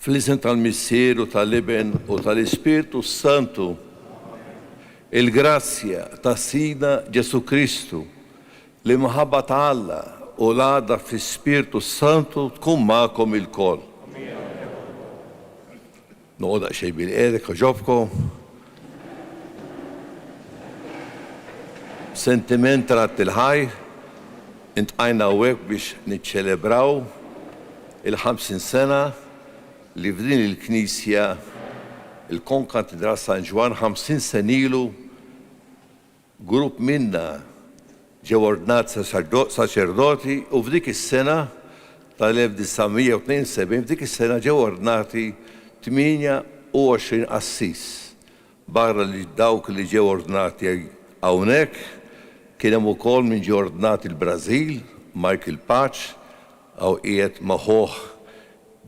Fl-isem tal-Missier u tal-Iben u tal-Ispirtu s-Santu, il-grazzja ta' Sidna Ġesù Kristu, l-imħabba ta' Alla u l-għaqda fl-Ispirtu s-Santu tkun magħkom ilkoll. Noqgħod daqsxejn bilqiegħda jekk jogħġobkom. B'sentiment ta' radd il-ħajr, intqajna hawnhekk biex niċċelebraw il-50 sena li f'din il-knisja, il-Konkatidral San Ġwann, 50 sena ilu, Grupp minna ġew ordnat saċerdoti u f'dik is-sena tal-1972 f'dik is-sena ġew ordnati 28 qassis. Barra li dawk li ġew ordnati hawnhekk, kien hemm ukoll min ġie ordnat il-Brażil, Michael Pace, hawn qiegħed ma' ħuh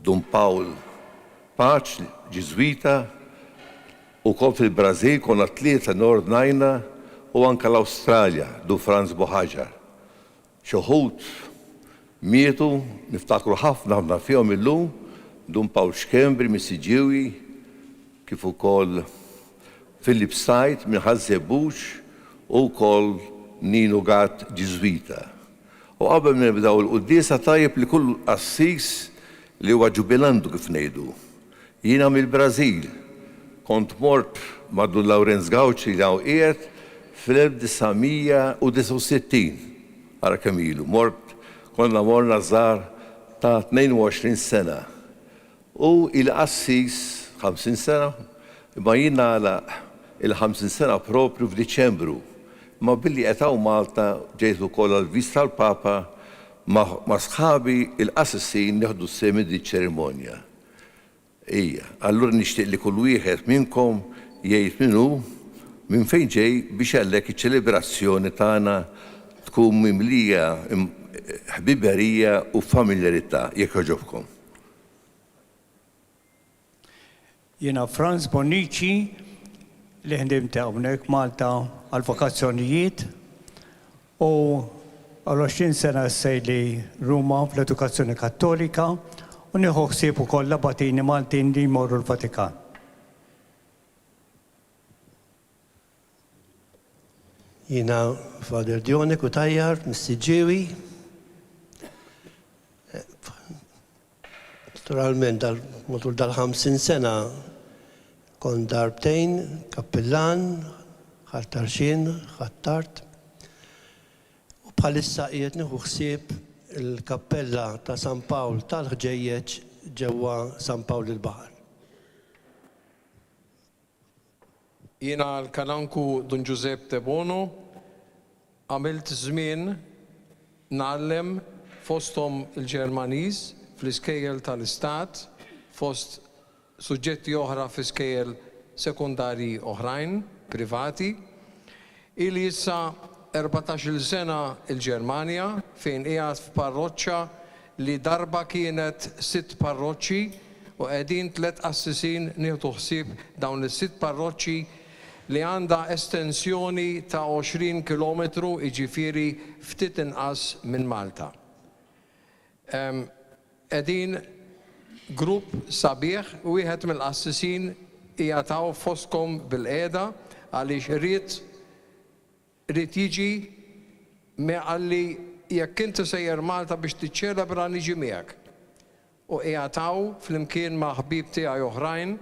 Dun Paul Pace, Ġiżwita, Ukoll fil-Brażil konna tlieta nordnajna u anke l-Awstralja, Dun Frans Buhaġar. Xi wħud mietu, niftakru ħafna ħafna fihom illum, Dun Pawl Schembri mis-Siġġiewi, kif ukoll Philip Said minn Ħaż-Żebbuġ u wkoll Ninu Gatt Ġiżwita. U qabel ma nibdew il-quddiesa tajjeb li kull qassis li huwa ġubilandu kif ngħidu. Jiena mill-Brażil. Kont mort ma' Dun Lawrenz Gauci li hawn qiegħed fl-1969. Ara kemm ilu. Mort konna morna żgħar ta' 22 sena. U ili qassis 50 sena, imma jien nagħlaq il-50 sena proprju f'Diċembru. Imma billi qed hawn Malta ġejt ukoll għall-viżta tal-Papa ma' sħabi l-qassisin nieħdu sehem minn din iċ-ċerimonja. Ejja, allura nixtieq li kull wieħed minnkom jgħid min hu, minn fejn ġej biex għalhekk iċ-ċelebrazzjoni tagħna tkun mimlija ħbiberija u familjarità, jekk jogħġobkom. Jiena Frans Bonnici li ħdimt hawnhekk Malta għall-vokazzjonijiet u għal 20 sena issa ili Ruma fl-edukazzjoni Kattolika u nieħu ħsieb ukoll l-abatini Maltin li jmorru l-Vatikan. Jiena Father Dione Cutajar mis-Siġġiewi. Naturalment matul dal-50 sena kont darbtejn kappillan, Ħal Tarxien, Ħ'Attard. U bħalissa qiegħed nieħu ħsieb il-kappella ta' San Pawl tal-Ħġejjeġ ġewwa San Pawl il-Baħar. Jiena l-Kananku Dun Ġużepp Debono, għamilt żmien ngħallem fosthom il-Ġermaniż fl-iskejjel tal-Istat fost suġġetti oħra fi skejjel sekondarji oħrajn privati. Ili issa erbatax-il sena l-Ġermanja fejn qiegħed f'parroċċa li darba kienet sitt parroċċi u qegħdin tlett qassisin nieħdu ħsieb dawn is-sitt parroċċi li għandha estensjoni ta' 20 kilometru jiġifieri ftit inqas minn Malta. Qegħdin grupp sabiħ, wieħed mill-qassisin qiegħed hawn fostkom bilqiegħda għaliex ried Ried jiġi me qalli jekk inti sejjer Malta biex tiċċelebra niġi miegħek. U qiegħed hawn flimkien ma' ħbieb tiegħi oħrajn.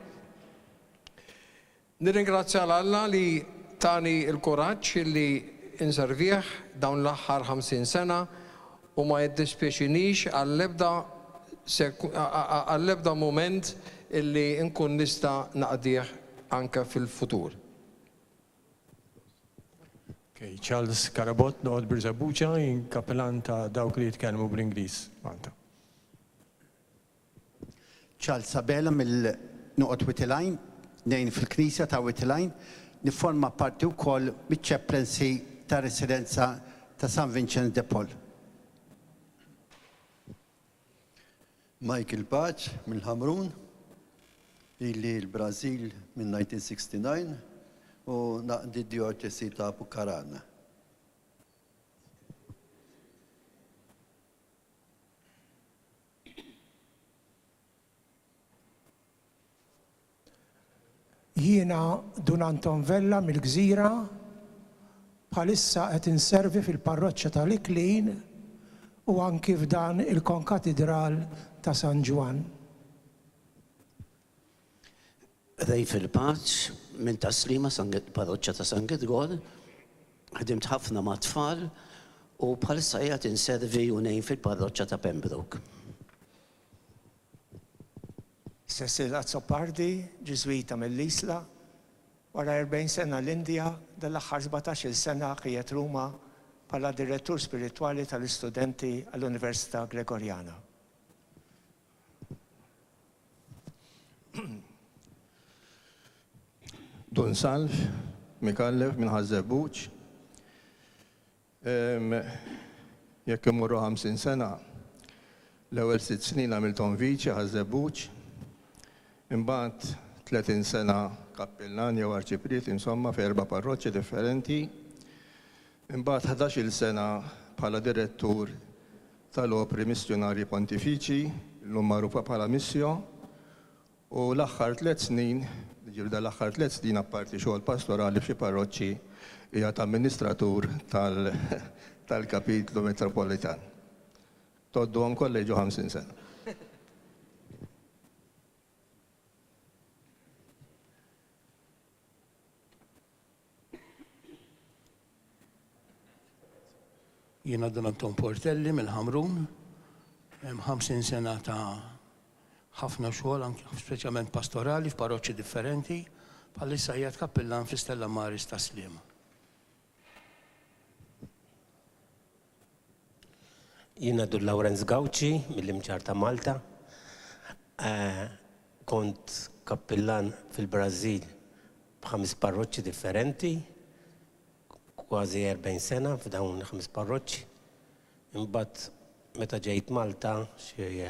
Nirringrazzja 'l Alla li tani l-kuraġġ li nservih dawn l-aħħar 50 sena u ma jiddispjaċinix għall-ebda għall-ebda mument illi nkun nista' naqdih anke fil-futur. Okay, Charles Carabott, noqgħod Birżebbuġa, jien kapellan ta' dawk li jitkellmu bl-Ingliż Malta. Charles Abela mill noqgħod Wied il-Għajn, ngħin fil-Knisja ta' Wied il-Għajn, nifforma parti wkoll miċ-Chaplaincy tar-Residenza ta' San Vinċenz de Paul. Michael Pace mill-Ħamrun, ili l-Brażil minn 1969 u naqdi d-djoċesi ta' Apucarana. Jiena Dun Anton Vella mill-Gżira, bħalissa qed inservi fil-parroċċa tal-Iklin u anki f'dan il-Konkatidral ta' San Ġwann. Ray Fil-Paċ, minn Tas-Sliema, parroċċa ta' San Girgor. Ħdimt ħafna mat-tfal u bħalissa qiegħed inservi u ngħin fil-parroċċa ta' Pembroke. Cecil Azzopardi, Ġiżwita mill-Isla, wara 40 sena l-Indja, dal-aħħar 17-il sena qiegħed Ruma bħala Direttur Spiritwali tal-Istudenti għall-Università Gregorjana. Dun Salv Micallef minn Ħaż-Żebbuġ. Jekk immorru 50 sena, l-ewwel sitt snin għamilthom viċi Ħaż-Żebbuġ, imbagħad 30 sena kappillan jew arċipriet insomma f'erba' parroċċi differenti, imbagħad ħdax-il sena bħala direttur tal-Opri Missjunarji Pontifiċi, illum magħrufa bħala Missio, U l-aħħar tlett snin, jiġifieri dan l-aħħar tlett snin apparti xogħol pastorali f'xi parroċċi qiegħed amministratur tal-Kapitlu Metropolitan. Tgħodduhom kollha jiġu 50 sena. Jiena Dun Anton Portelli mill-Ħamrun, hemm 50 sena ta' ħafna xogħol anke speċjalment pastorali f'parroċċi differenti, bħalissa qiegħed kappillan fi Stella Maris ta' Sliema. Jiena Dun Lawrenz Gauci mill-Imġarr ta' Malta. Kont kappillan fil-Brażil b'ħames parroċċi differenti, kważi 40 sena f'dawn il-ħames parroċċi. Imbagħad meta ġejt Malta xi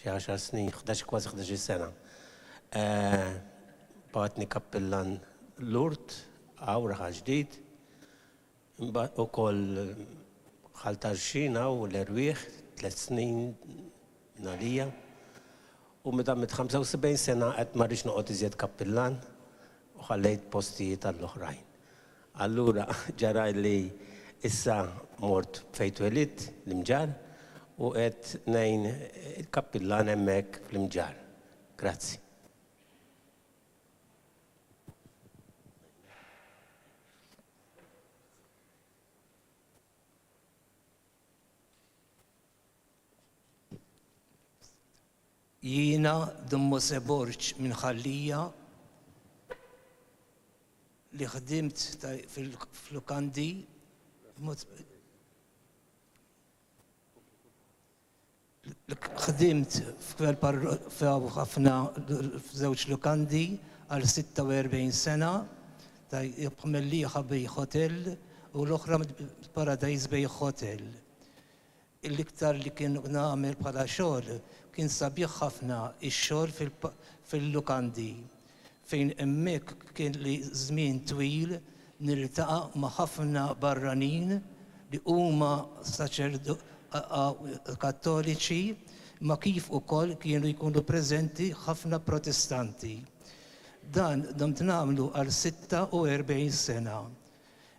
għaxar snin, 11 kważi 11-il sena, bagħatni kappillan Lourdes hawn Raħal Ġdid. Imbagħad ukoll Ħal Tarxien hawn l-Erwieħ tliet snin minn għalija. U meta għamilt 75 sena għedt ma rridx noqgħod iżjed kappillan u ħallejt postijiet għall-oħrajn. Allura ġara li issa mort fejn twelidt, l-Imġarr, u qed ngħin il-kappillan hemmhekk fl-Imġarr. Grazzi. Jiena Dun Mosè Borg minn Ħal Lija li ħdimt fil-lukandi ħdimt f'ħafna f'żewġ lukandi għal 46 sena ta' Mellieħa Bay Hotel u l-oħra Paradise Bay Hotel. L-iktar li kien nagħmel bħala xogħol kien sabiħ ħafna x-xogħol fil-lukandi fejn hemmhekk kelli żmien twil niltaqa' ma' ħafna barranin li huma Kattoliċi imma kif ukoll kienu jkunu preżenti ħafna Protestanti. Dan domt nagħmlu għal 46 sena.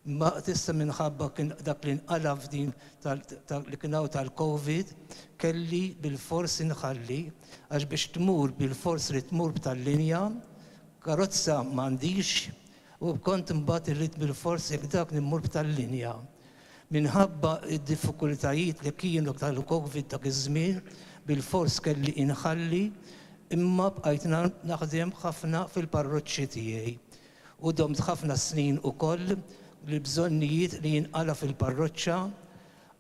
Imma issa minħabba kien dak li nqala' f'din li kien hawn tal-Covid kelli bilfors inħalli għax biex tmur bilfors ridt tmur b'tal-linja, karozza m'għandix u kont imbagħad irrid bilfors jekk dak immur b'tal-linja. Minħabba d-diffikultajiet li kienu tal-Covid dak iż-żmien bilfors kelli inħalli imma bqajt naħdem ħafna fil-parroċċi tiegħi. U domt ħafna snin ukoll l-bżonnijiet li jinqala' fil-parroċċa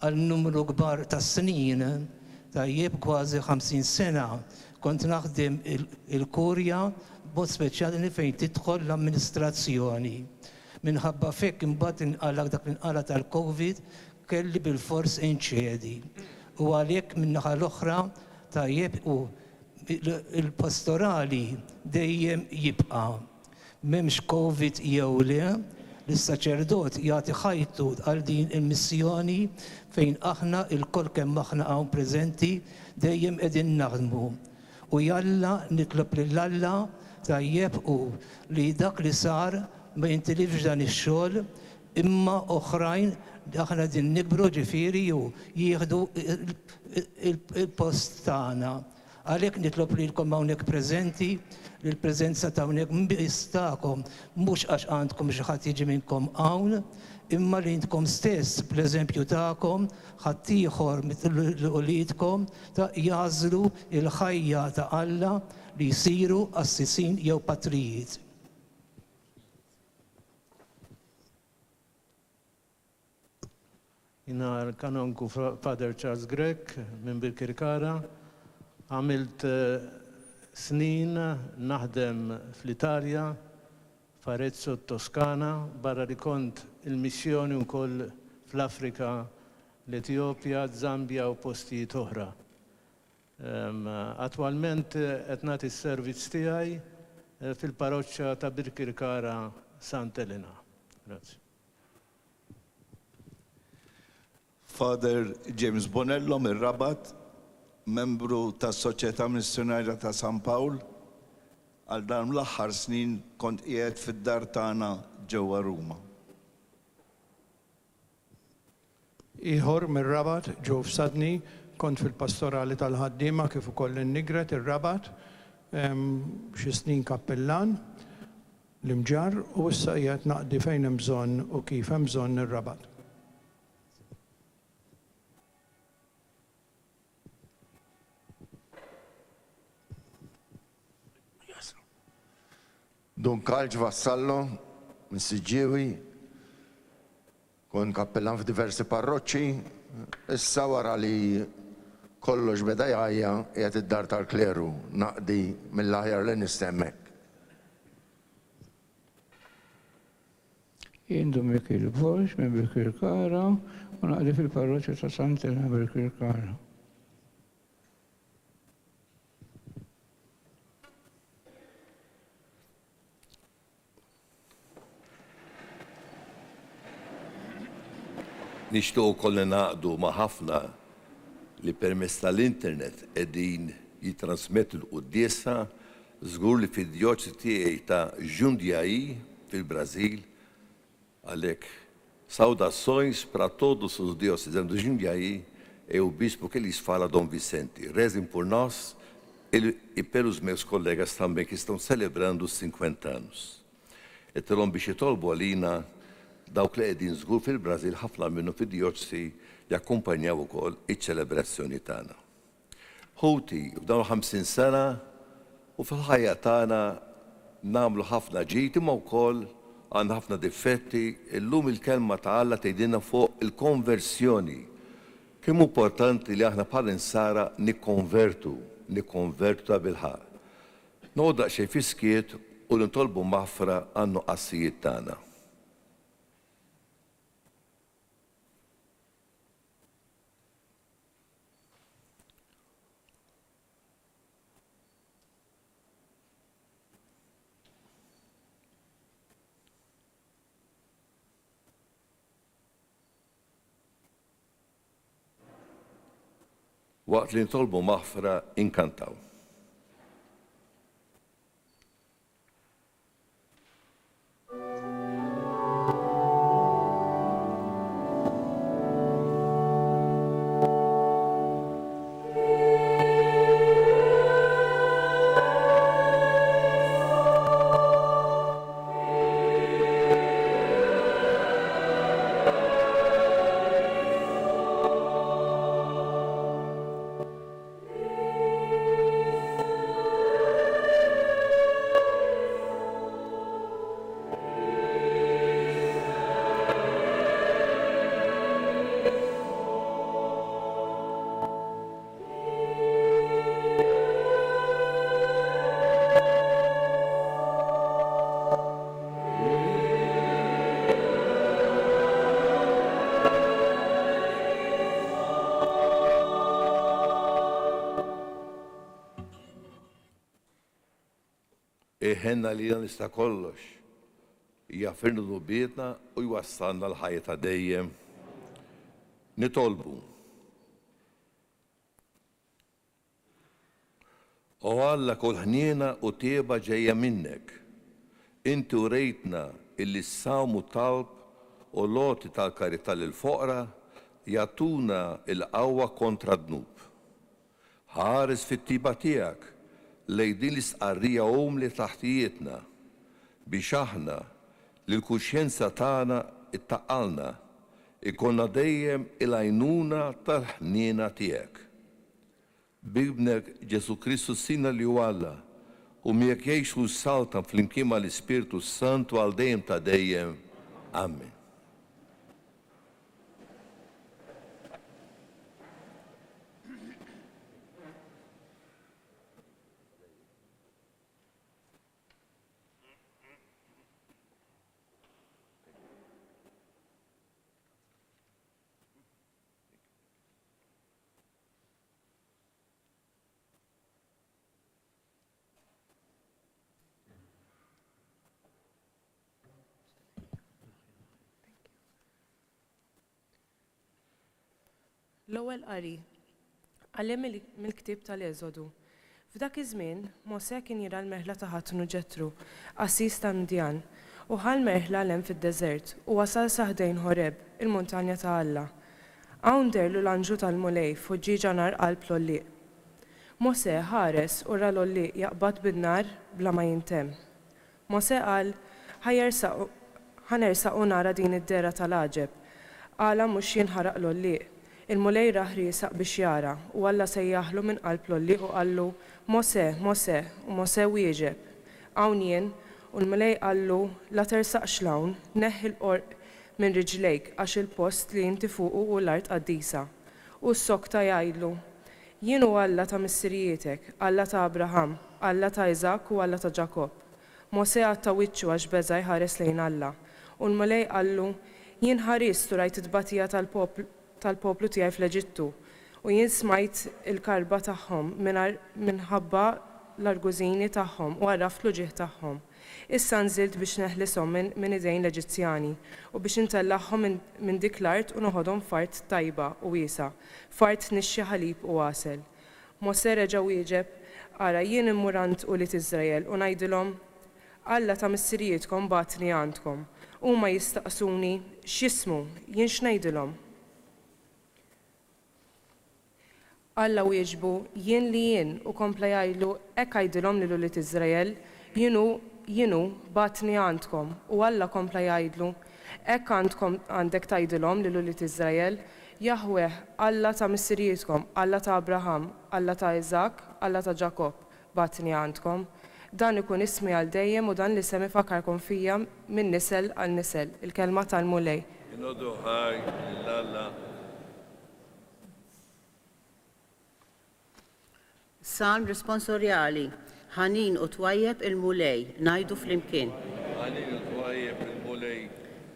għal numru kbar ta' snin, tajjeb kważi 50 sena, kont naħdem il-Kurja b'mod speċjali fejn tidħol l-amministrazzjoni. Minħabba f'hekk imbagħad inqala' dak li nqala' tal-Covid kelli bilfors inċedi. U għalhekk min-naħa l-oħra tajjeb u l-pastorali dejjem jibqa'. M'hemmx Covid jew le, li s-saċerdot jagħti ħajtu għal din il-missjoni fejn aħna lkoll kemm aħna hawn preżenti dejjem qegħdin naħdmu. U jalla nitlob lil Alla Tajjeb hu li dak li sar ma jintilifx dan ix-xogħol imma oħrajn aħna qegħdin nikbru ġifieri u jieħdu l-post tagħna. Għalhekk nitlob lilkom hawnhekk preżenti li l-preżenza ta' hawnhekk biss tagħkom mhux għax għandkom xi ħadd jiġi minnkom hawn imma li intkom stess bl-eżempju tagħkom ħaddieħor uliedkom ta' jagħżlu l-ħajja ta' Alla li jsiru qassisin jew patrijiet. Jiena l-Kanonku Father Charles Grech minn Birkirkara. Għamilt snin naħdem fl-Italja, f'Arezzo t-Toskana, barra li kont il-missjoni wkoll fl-Afrika, l-Etjopja, z-Zambja u postijiet oħra. Attwalment qed nagħti s-servizz tiegħi fil-Paroċċa ta' Birkirkara Sant'Elena. Grazzi. Father James Bonello mir-Rabat, membru tas-Soċjetà Missjunarja ta' San Pawl, għal dawn l-aħħar snin kont qiegħed fid-dar tagħna ġewwa Ruma. Ieħor mir-Rabat, Joe Fsadni, kont fil-pastorali tal-ħaddiema kif ukoll in-Nigret, ir-Rabat, xi snin kappillan, l-Imġarr u issa qiegħed naqdi fejn hemm bżonn u kif hemm bżonn ir-Rabat. Dun Karl Vassallo, mis-Siġġiewi, Kont kappillan f'diversi parroċċi, issa wara li kollox beda jgħajja qiegħed id-dar tal-kleru naqdi mill-aħjar li nista' hemmhekk. Jien Dun Mikiel Borg minn Birkirkara u naqdi fil-parroċċa ta' Sant'Elena Birkirkara. Nixtiequ ukoll ningħaqdu ma' ħafna li permezz tal-internet qegħdin jittransmettu l-quddiesa, żgur li fid-djoċesi tiegħi ta' Jundiaí fil-Brażil, għalhekk saudações para todos os diocesanos de Jundiaí e o bispo que lhes fala Dom Vicente. Rezem por nós e pelos meus colegas também que estão celebrando os 50 anos. Għedtilhom biex jitolbu għalina dawk li qegħdin żgur fil-Brażil ħafna minnhom fid-djoċsi jakkumpanjaw ukoll iċ-ċelebrazzjoni tagħna. Ħuti, f'dawn il-50 sena u fil-ħajja tagħna nagħmlu ħafna ġid imma wkoll għandna ħafna difetti, illum il-Kelma ta' Alla tgħidilna fuq il-konversjoni. Kemm hu importanti li aħna bħala Insara nikkonvertu, nikkonvertu tabilħaqq. Noqogħdu daqsxejn fis-skiet u nitolbu maħfra għan-nuqqasijiet tagħna. Waqt li nitolbu maħfra inkantaw. Iħenn għalina li sta kollox, jaghfirna dnubietna u jwassalna l-ħajja ta' dejjem. Nitolbu. O Alla kull ħniena u tieba ġejja minnek. Inti urejtna illi s-sawm u t-talb u l-għoti tal-karità lill-foqra jagħtuna l-qawwa kontra d-dnub. Ħares fit-tieba tiegħek lejn din l-istqarrija umli ta' ħtijietna, biex aħna, li l-kuxjenza tagħna ttaqqalna, ikollna dejjem il-għajnuna tal-ħniena tiegħek. B'Ibnek Ġesù Kristu Sidna li hu Alla, u miegħek jgħix u jsaltan flimkien mal-Ispirtu s-Santu għal dejjem ta' dejjem. Amen. L-Ewwel Qari Qari mill-Ktieb tal-Eżodu. F'dak iż-żmien, Mosè kien jirgħa l-merħla ta' ħatnu Ġetru, qassis ta' Mdjan, u ħa l-merħla 'l hemm fid-deżert, u wasal sa ħdejn Ħoreb, il-muntanja ta' Alla. Hawn deherlu l-anġlu tal-Mulej f'ħuġġieġa nar qalb l-għollieq. Mosè ħares u ra l-għollieq jaqbad bin-nar bla ma jintemm. Mosè qal, Ħa jersaq, ħa nersaq u nara din id-dehra tal-għaġeb, għala mhux jinħaraq l-għollieq. Il-Mulej rah riesaq biex jara, u Alla sejjaħlu minn qalb l-għollieq u qallu, Mosè, Mosè, u Mosè wieġeb, Hawn jien. U l-Mulej qallu, La tersaqx 'l hawn, neħħi l-qorq minn riġlejk, għax il-post li inti fuqu hu l-art qaddisa. Hu ssokta jgħidlu, Jien hu Alla ta' missirijietek, Alla ta' Abraham, Alla ta' Iżakk u Alla ta' Ġakobb. Mosè għatta wiċċu għax beża' jħares lejn Alla. U l-Mulej qallu, Jien ħarist u rajt it-tbatija tal-poplu tiegħi fl-Eġittu, u jien smajt il-karba tagħhom minħabba l-argużini tagħhom u għarraft l-uġigħ tagħhom. Issa nżilt biex neħlishom minn idejn l-Eġizzjani, u biex intellagħhom minn dik l-art u noħodhom f'art tajba u wiesgħa, f'art tnixxi ħalib u għasel. Mosè reġa' wieġeb, Ara, jien immur għand ulied Iżrael u ngħidilhom, 'Alla ta' missirijietkom bagħatni għandkom. Huma jistaqsuni, 'X'jismu? Jien x'ngħidilhom? Alla wieġbu, Jien li jien, u kompla jgħidlu, Hekk għidilhom lil ulied Iżrael, 'Jien hu, jien hu, bagħatni għandkom. U Alla kompla jgħidlu, Hekk għandkom għandek tgħidilhom lil ulied Iżrael, 'Jaħweh, Alla ta' missirijietkom, Alla ta' Abraham, Alla ta' Iżakk, Alla ta' Ġakobb, bagħatni għandkom. Dan ikun ismi għal dejjem u dan l-isem ifakkarkom fija minn nisel għal nisel. Il-kelma tal-Mulej. Inoddu ħaj lil Alla. Salm Responsorjali, Ħanin u twajjeb il-Mulej, ngħidu flimkien. Ħanin u twajjeb il-Mulej.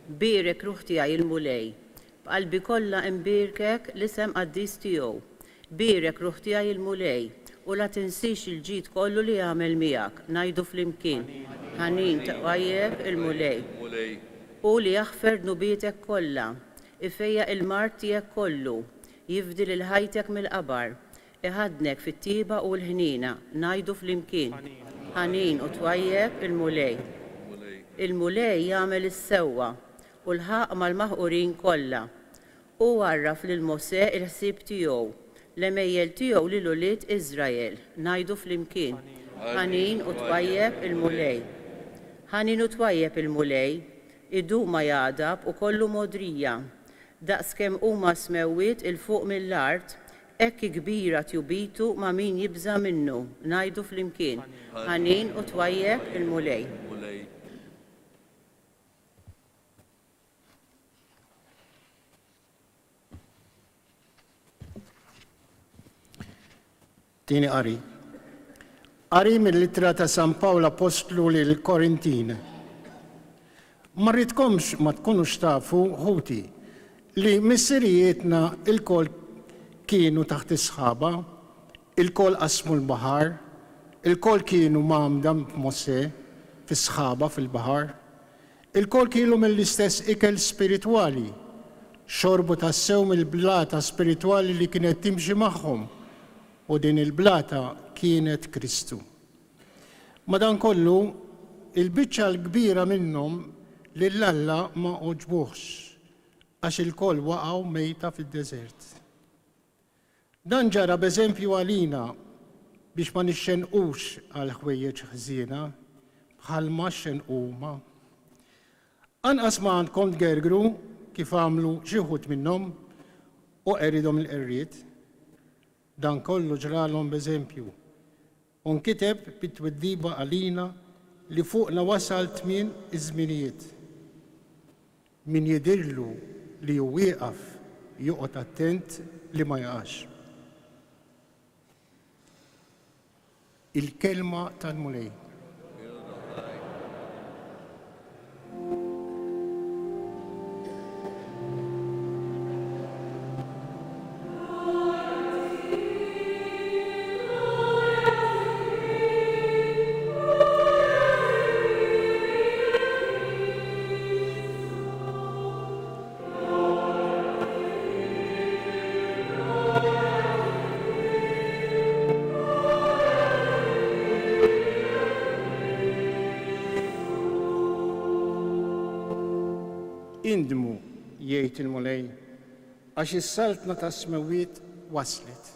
Bierek ruħ tiegħi il-Mulej. B'qalbi kollha nbierkek l-isem qaddis tiegħu. Bierek ruħ tiegħi il-Mulej, u la tinsiex il-ġid kollu li għamel miegħek, ngħidu flimkien. Ħanin twajjeb il-Mulej. Hu li jaħfer dnubietek kollha, ifejjaq il-mard tiegħek kollu, Jifdi lil ħajtek mill-qabar. Iħaddnek fit-tjieba u l-ħniena. Ngħidu flimkien. Ħanin u twajjeb il-Mulej. Il-Mulej jagħmel is-sewwa u l-ħaqq mal-maħqurin kollha. Hu għarraf lil Mosè l-ħsieb tiegħu, l-għemejjel tiegħu lil ulied Iżrael. Ngħidu flimkien. Ħanin u twajjeb il-Mulej. Ħanin u twajjeb il-Mulej, idum ma jagħdab u kollu mogħdrija. Daqs kemm huma s-smewwiet 'il fuq mill-art, hekk hi kbira tjubitu ma' min jibża' minnu, ngħidu flimkien, Ħanin u twajjeb il-Mulej. Tieni qari. Qari mill-Ittra ta' San Pawl Appostlu lill-Korintin. Ma rridkomx ma tkunux tafu, ħuti, li missirijietna lkoll kienu taħt is-sħaba, ilkoll qasmu l-baħar, ilkoll kienu mgħammda b'Mosè fis-sħaba fil-baħar, ilkoll kielu mill-istess ikel spiritwali, xorbu tassew mill-blata spiritwali li kienet timxi magħhom, u din il-blata. kienet Kristu. Madankollu, il-biċċa l-kbira minnhom lil Alla ma għoġbuhx, għax ilkoll waqgħu mejta fid-deżert. Dan ġara b'eżempju għalina biex ma nixxennqux għal ħwejjeġ ħżiena bħalma xxennqu huma. Anqas ma għandkom tgergru kif għamlu xi wħud minnhom u qeridhom il-qerried. Dan kollu ġralhom b'eżempju, u nkiteb bi twiddiba għalina li fuqna wasal tmien iż-żminijiet. Min jidhirlu li hu wieqaf joqgħod attent li ma jaqax. Il-Kelma tal-Mulej. Indmu, jgħid il-Mulej, għax is-saltna tas-smewwiet waslet.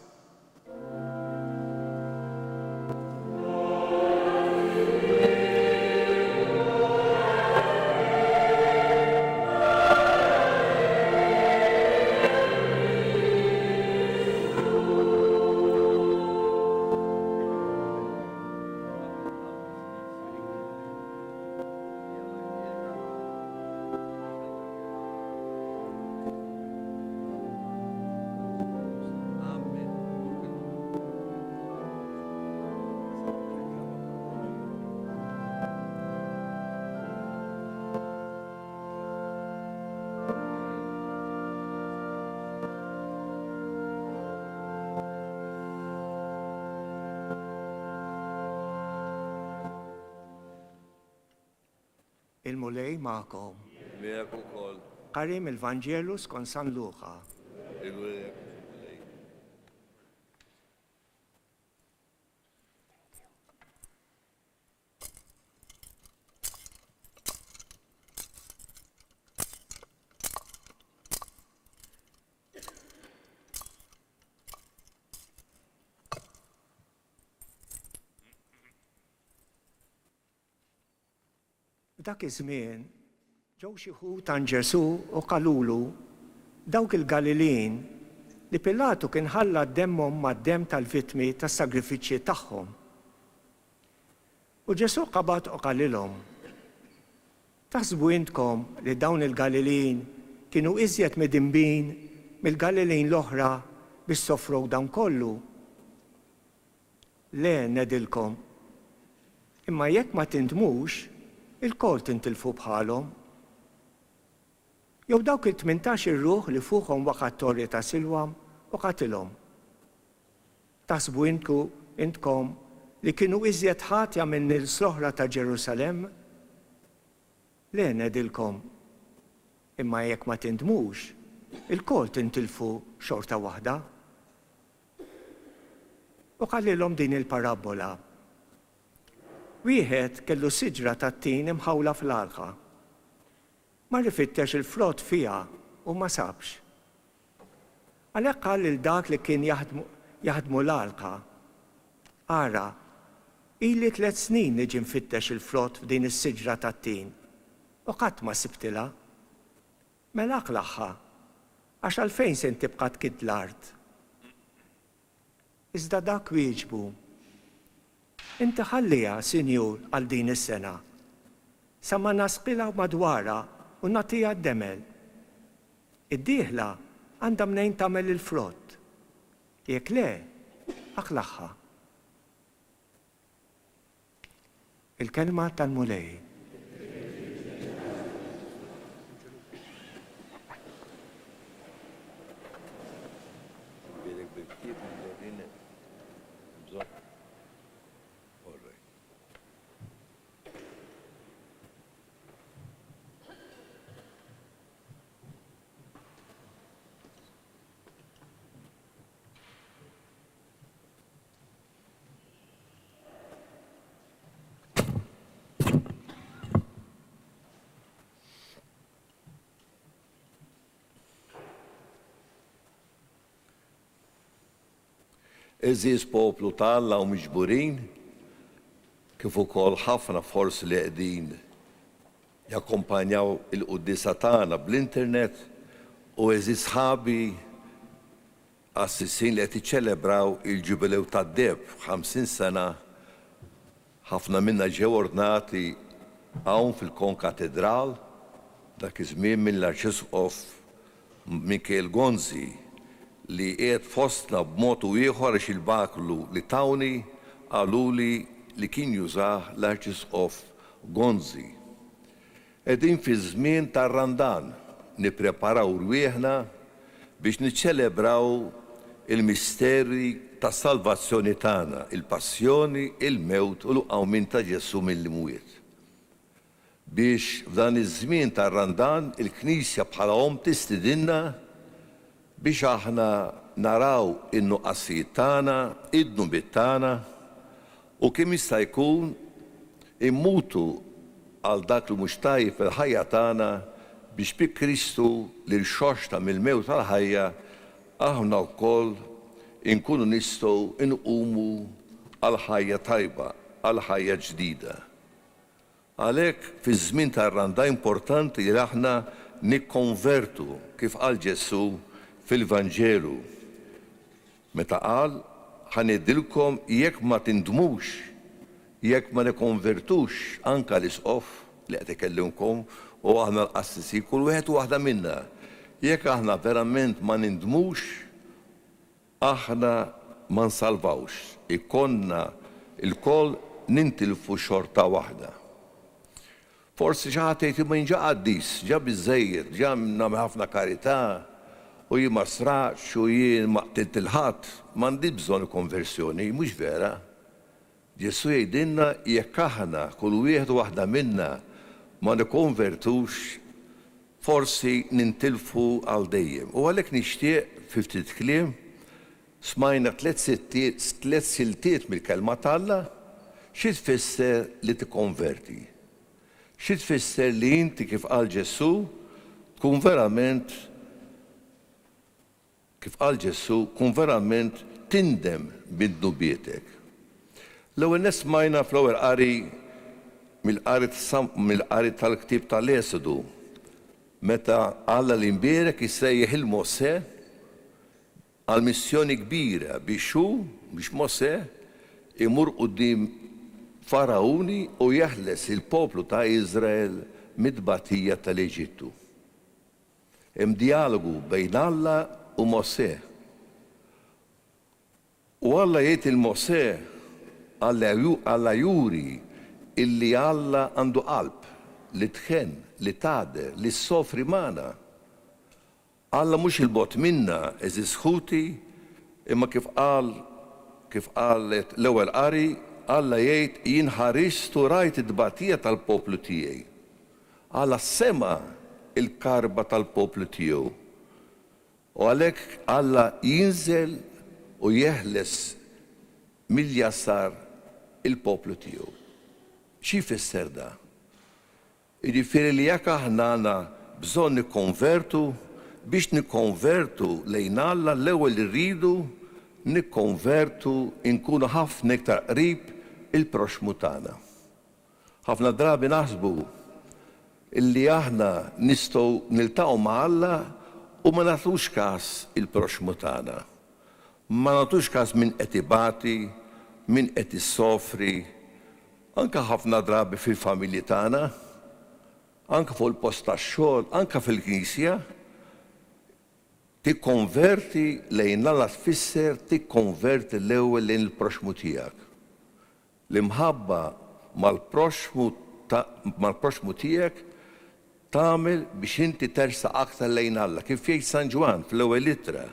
Il-Mulej magħkom. Miegħek ukoll. Qari mill-Vanġelu skont San Luqa. Il-Mulej Mulej. F'dak iż-żmien, ġew xi wħud għand Ġesù u qalulu, Dawk il-Galilin li Pilatu kien ħallat demmhom mad-demm tal-vittmi tas-sagrifiċċji tagħhom. U Ġesù qabad u qalilhom, Taħsbu intkom li dawn il-Galilin kienu iżjed midinbin mill-Galilin l-oħra biex sofrew dan kollu? Le, ngħidilkom. Imma jekk ma tindmux, ilkoll tintilfu bħalhom. Jew dawk il-tmintax-il ruħ li fuqhom waqa' t-torri ta' Silwam u qatilhom. Taħsbu intku, intkom, li kienu iżjed ħatja min-nies l-oħra ta' Ġerusalemm? Le, ngħidilkom. Imma jekk ma tindmux, ilkoll tintilfu xorta waħda. U qalilhom din il-parabbola, Wieħed kellu siġra tat-tin imħawla fl-għalqa. Mar ifittex il-frott fiha u ma sabx. Għalhekk qal lil dak li kien jaħdmu l-għalqa, Ara, ili tlett snin niġi nfittex il-frott f'din is-siġra tat-tin, u qatt ma sibtilha. Mela aqlagħha, għax għalfejn se tibqa' tkidd l-art? Iżda dak wieġbu, Inti ħalliha, Sinjur, għal din is-sena, sa ma nasqilha madwarha u nagħtiha d-demel. Id-dieħla għandha mnejn tagħmel il-frott. Jekk le, aqlagħha. Il-Kelma tal-Mulej. Għeżież poplu ta' Alla u miġburin, kif ukoll ħafna forsi li qegħdin jakkompanjaw il-quddiesa tagħna bl-internet u għeżież sħabi qassisin li qed jiċċelebraw il-Ġubilew tad-Deheb, 50 sena, ħafna minna ġew ordnati hawn fil-Konkatedral dak iż-żmien mill-Arċisqof Mikiel Gonzi li qiegħed fostna b'mod u ieħor għax il-baklu li tawni qaluli li kien jużah l-Arċisqof Gonzi. Qegħdin fiż-żmien tar-Randan nippreparaw rwieħna biex niċċelebraw il-misteri tas-salvazzjoni tagħna, il-passjoni, il-mewt u l-qawmien ta' Ġesù mill-imwiet. Biex f'dan iż-żmien tar-Randan il-Knisja bħala omm tistidinna biex aħna naraw in-nuqqasijiet tagħna, id-dnubiet tagħna, u kemm jista' jkun immutu għal dak li mhux tajjeb fil-ħajja tagħna biex bi Kristu li rxoxta mill-mewt għall-ħajja aħna wkoll inkunu nistgħu nqumu għal ħajja tajba, għal ħajja ġdida. Għalhekk, fiż-żmien tar-Randa importanti li aħna nikkonvertu, kif qal Ġesù fil-Vanġelu, meta qal, Ħa ngħidilkom jekk ma tindmux, jekk ma nikkonvertux, anke l-Isqof li qed ikellimkom u aħna l-qassisin, kull wieħed u waħda minna, jekk aħna verament ma nindmux, Aħna ma nsalvawx, ikollna lkoll nintilfu xorta waħda. Forsi xi ħadd jgħid imma jien ġa qaddis, ġa biżżejjed, ġa nagħmel ħafna karità u jien ma sraqtx u jien ma qtilt lil ħadd, m'għandix bżonn konversjoni. Mhux vera. Ġesù jgħidilna jekk aħna, kull wieħed u waħda minna, ma nikkonvertux, forsi nintilfu għal dejjem. U għalhekk nixtieq, fi ftit kliem, smajna tlett tlett siltiet mill-Kelma t'Alla, xi tfisser li tikkonverti. Xi tfisser li inti kif qal Ġesù tkun verament Kif qal Ġesù, kun verament tindem minn dnubietek. L-ewwel nett smajna fl-ewwel qari mill-qari mill-qari tal-ktieb ta' l-Esodu meta Alla l-Imbierek isejjaħ 'il Mosè għal missjoni kbira biex hu, biex Mosè, imur quddiem Faragħuni u jeħles il-poplu ta' Iżrael mit-tbatija tal-Eġittu. Hemm djalogu bejn Alla u Mosè. U Alla jgħid lil Mosè, Alla juri illi Alla għandu qalb li tħenn, li tagħder, li ssofri magħna. Alla mhux 'il bogħod minna, għeżież ħuti, imma kif qal, kif qalet l-ewwel qari, Alla jgħid, jien ħarist u rajt it-tbatija tal-poplu tiegħi. Alla sema' l-karba tal-poplu tiegħu, u għalhekk Alla jinżel u jeħles mill-jasar il-poplu tiegħu. Xi jfisser dan? Jiġifieri li jekk aħna għandna bżonn nikkonvertu, biex nikkonvertu lejn Alla l-ewwel irridu nikkonvertu nkunu ħafna iktar qrib il-proxxmu tagħna. Ħafna drabi naħsbu li aħna nistgħu niltaqgħu ma' Alla u ma nagħtux kas il-proxxmu tagħna. Ma nagħtux kas min qed ibati, min qed issofri, anke ħafna drabi fil-familji tagħna, anke fuq il-post tax-xogħol, anke fil-knisja. Tikkonverti lejn Alla tfisser tikkonverti l-ewwel lejn il-proxxmu tiegħek. L-imħabba mal-proxxmu mal-proxxmu tiegħek tagħmel biex inti tersaq aktar lejn Alla, kif jgħid San Ġwann fl-ewwel ittra,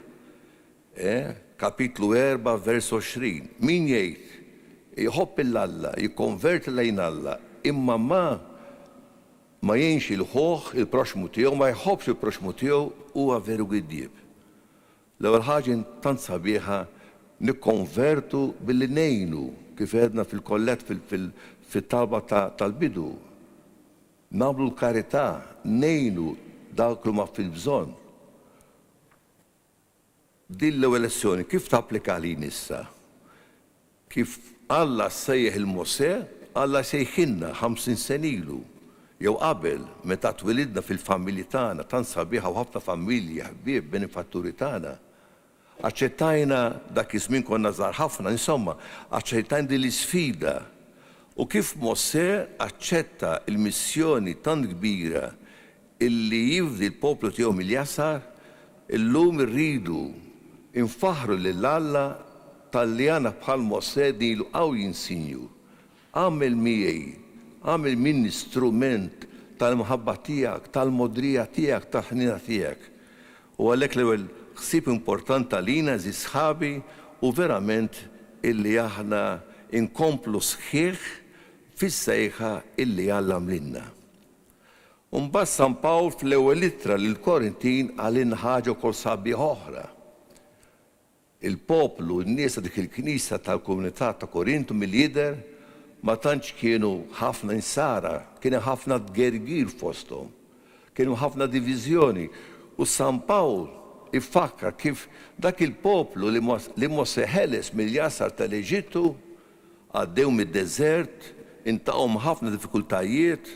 kapitlu 4 vers 20, min jgħid jħobb 'il Alla, jikkonverti lejn Alla, imma ma ma jgħinx 'il ħuh, il-proxxmu tiegħu, ma jħobbx il-proxxmu tiegħu, huwa veru giddieb. L-ewwel ħaġa tant sabiħa nikkonvertu billi ngħinu, kif għedna fil-kollett fit-talba tal-bidu. Nagħmlu l-karità, ngħinu dawk li huma fil-bżonn. Din l-ewwel lezzjoni kif tapplika għalina issa? Kif Alla sejjaħ 'il Mosè, Alla sejħilna 50 sena ilu, jew qabel, meta twilidna fil-familji tagħna, tant sabiħa u ħafna familji, ħbieb, benefatturi tagħna. Aċċettajna, dak iż-żmien konna żgħar ħafna, insomma, aċċettajna din l-isfida. U kif Mosè aċċetta l-missjoni tant kbira illi jifdi l-poplu tiegħu mill-jasar, illum irridu nfaħħru lil Alla talli għandna bħal Mosè din il-qawwi insinju. Agħmel miegħi, agħmel minni strument tal-imħabba tiegħek, tal-mogħdrija tiegħek, tal-ħniena tiegħek. U għalhekk l-ewwel ħsieb importanti għalina, għeżież sħabi, hu verament illi aħna nkomplu sħiħ fis-sejħa illi Alla għamlilna. U mbagħad San Pawl fl-ewwel ittra lill-Korintin qalilna ħaġa wkoll sabiħa oħra. Il-poplu, in-nies ta' dik il-knisja tal-komunità ta' Korintu milli jidher ma tantx kienu ħafna insara, kien hemm ħafna tgergir fosthom, kien hemm ħafna diviżjoni. U San Pawl ifakkar kif dak il-poplu li Mosè ħeles mill-jasar tal-Eġittu, Għaddew mid-deżert, iltaqgħu ma' ħafna diffikultajiet.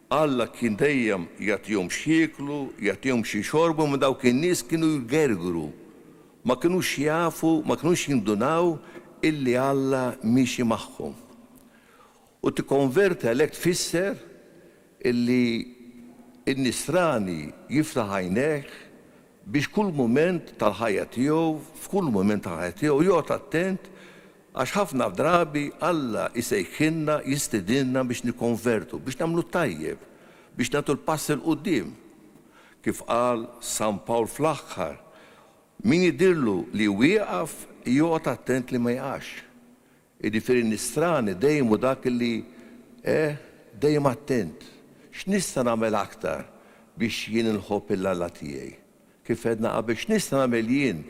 Alla kien dejjem jagħtihom x'jieklu, jagħtihom x'jixorbu, imma dawk in-nies kienu jgergru. Ma kinux jafu, ma kinux jindunaw illi Alla miexi magħhom. U tikkonverti għalhekk tfisser illi n-nisrani jiftaħ għajnejh biex kull mument tal-ħajja tiegħu, f'kull mument tal-ħajja tiegħu joqgħod attent għax ħafna drabi Alla jsejħilna, jistedinna biex nikkonvertu, biex nagħmlu t-tajjeb, biex nagħtu l-pass 'il quddiem. Kif qal San Pawl fl-aħħar, min jidhirlu li wieqaf joqgħod attent li ma jaqax. Jiġifieri n-nisrani dejjem hu dak li, eh, dejjem attent. X'nista' nagħmel aktar biex jien inħobb 'il Alla tiegħi? Kif għedna qabel, x'nista' nagħmel jien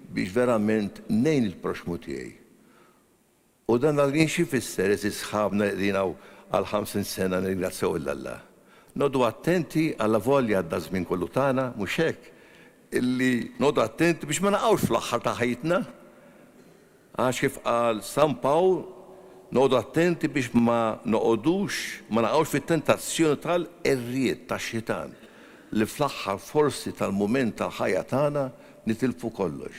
biex verament ngħin il-proxxmu tiegħi? U dan għalina x'ifisser, għeżież sħabna li qegħdin hawn għal 50 sena nirringrazzjaw 'il Alla? Noqogħdu attenti allavolja għadda ż-żmien kollu tagħna, mhux hekk? Illi noqogħdu attenti biex ma naqgħux fl-aħħar ta' ħajjitna. Għax kif qal San Pawl, noqogħdu attenti biex ma noqogħdux, ma naqgħux fit-tentazzjoni tal-qerried tax-xitan, li fl-aħħar forsi tal-mument tal-ħajja tagħna nitilfu kollox.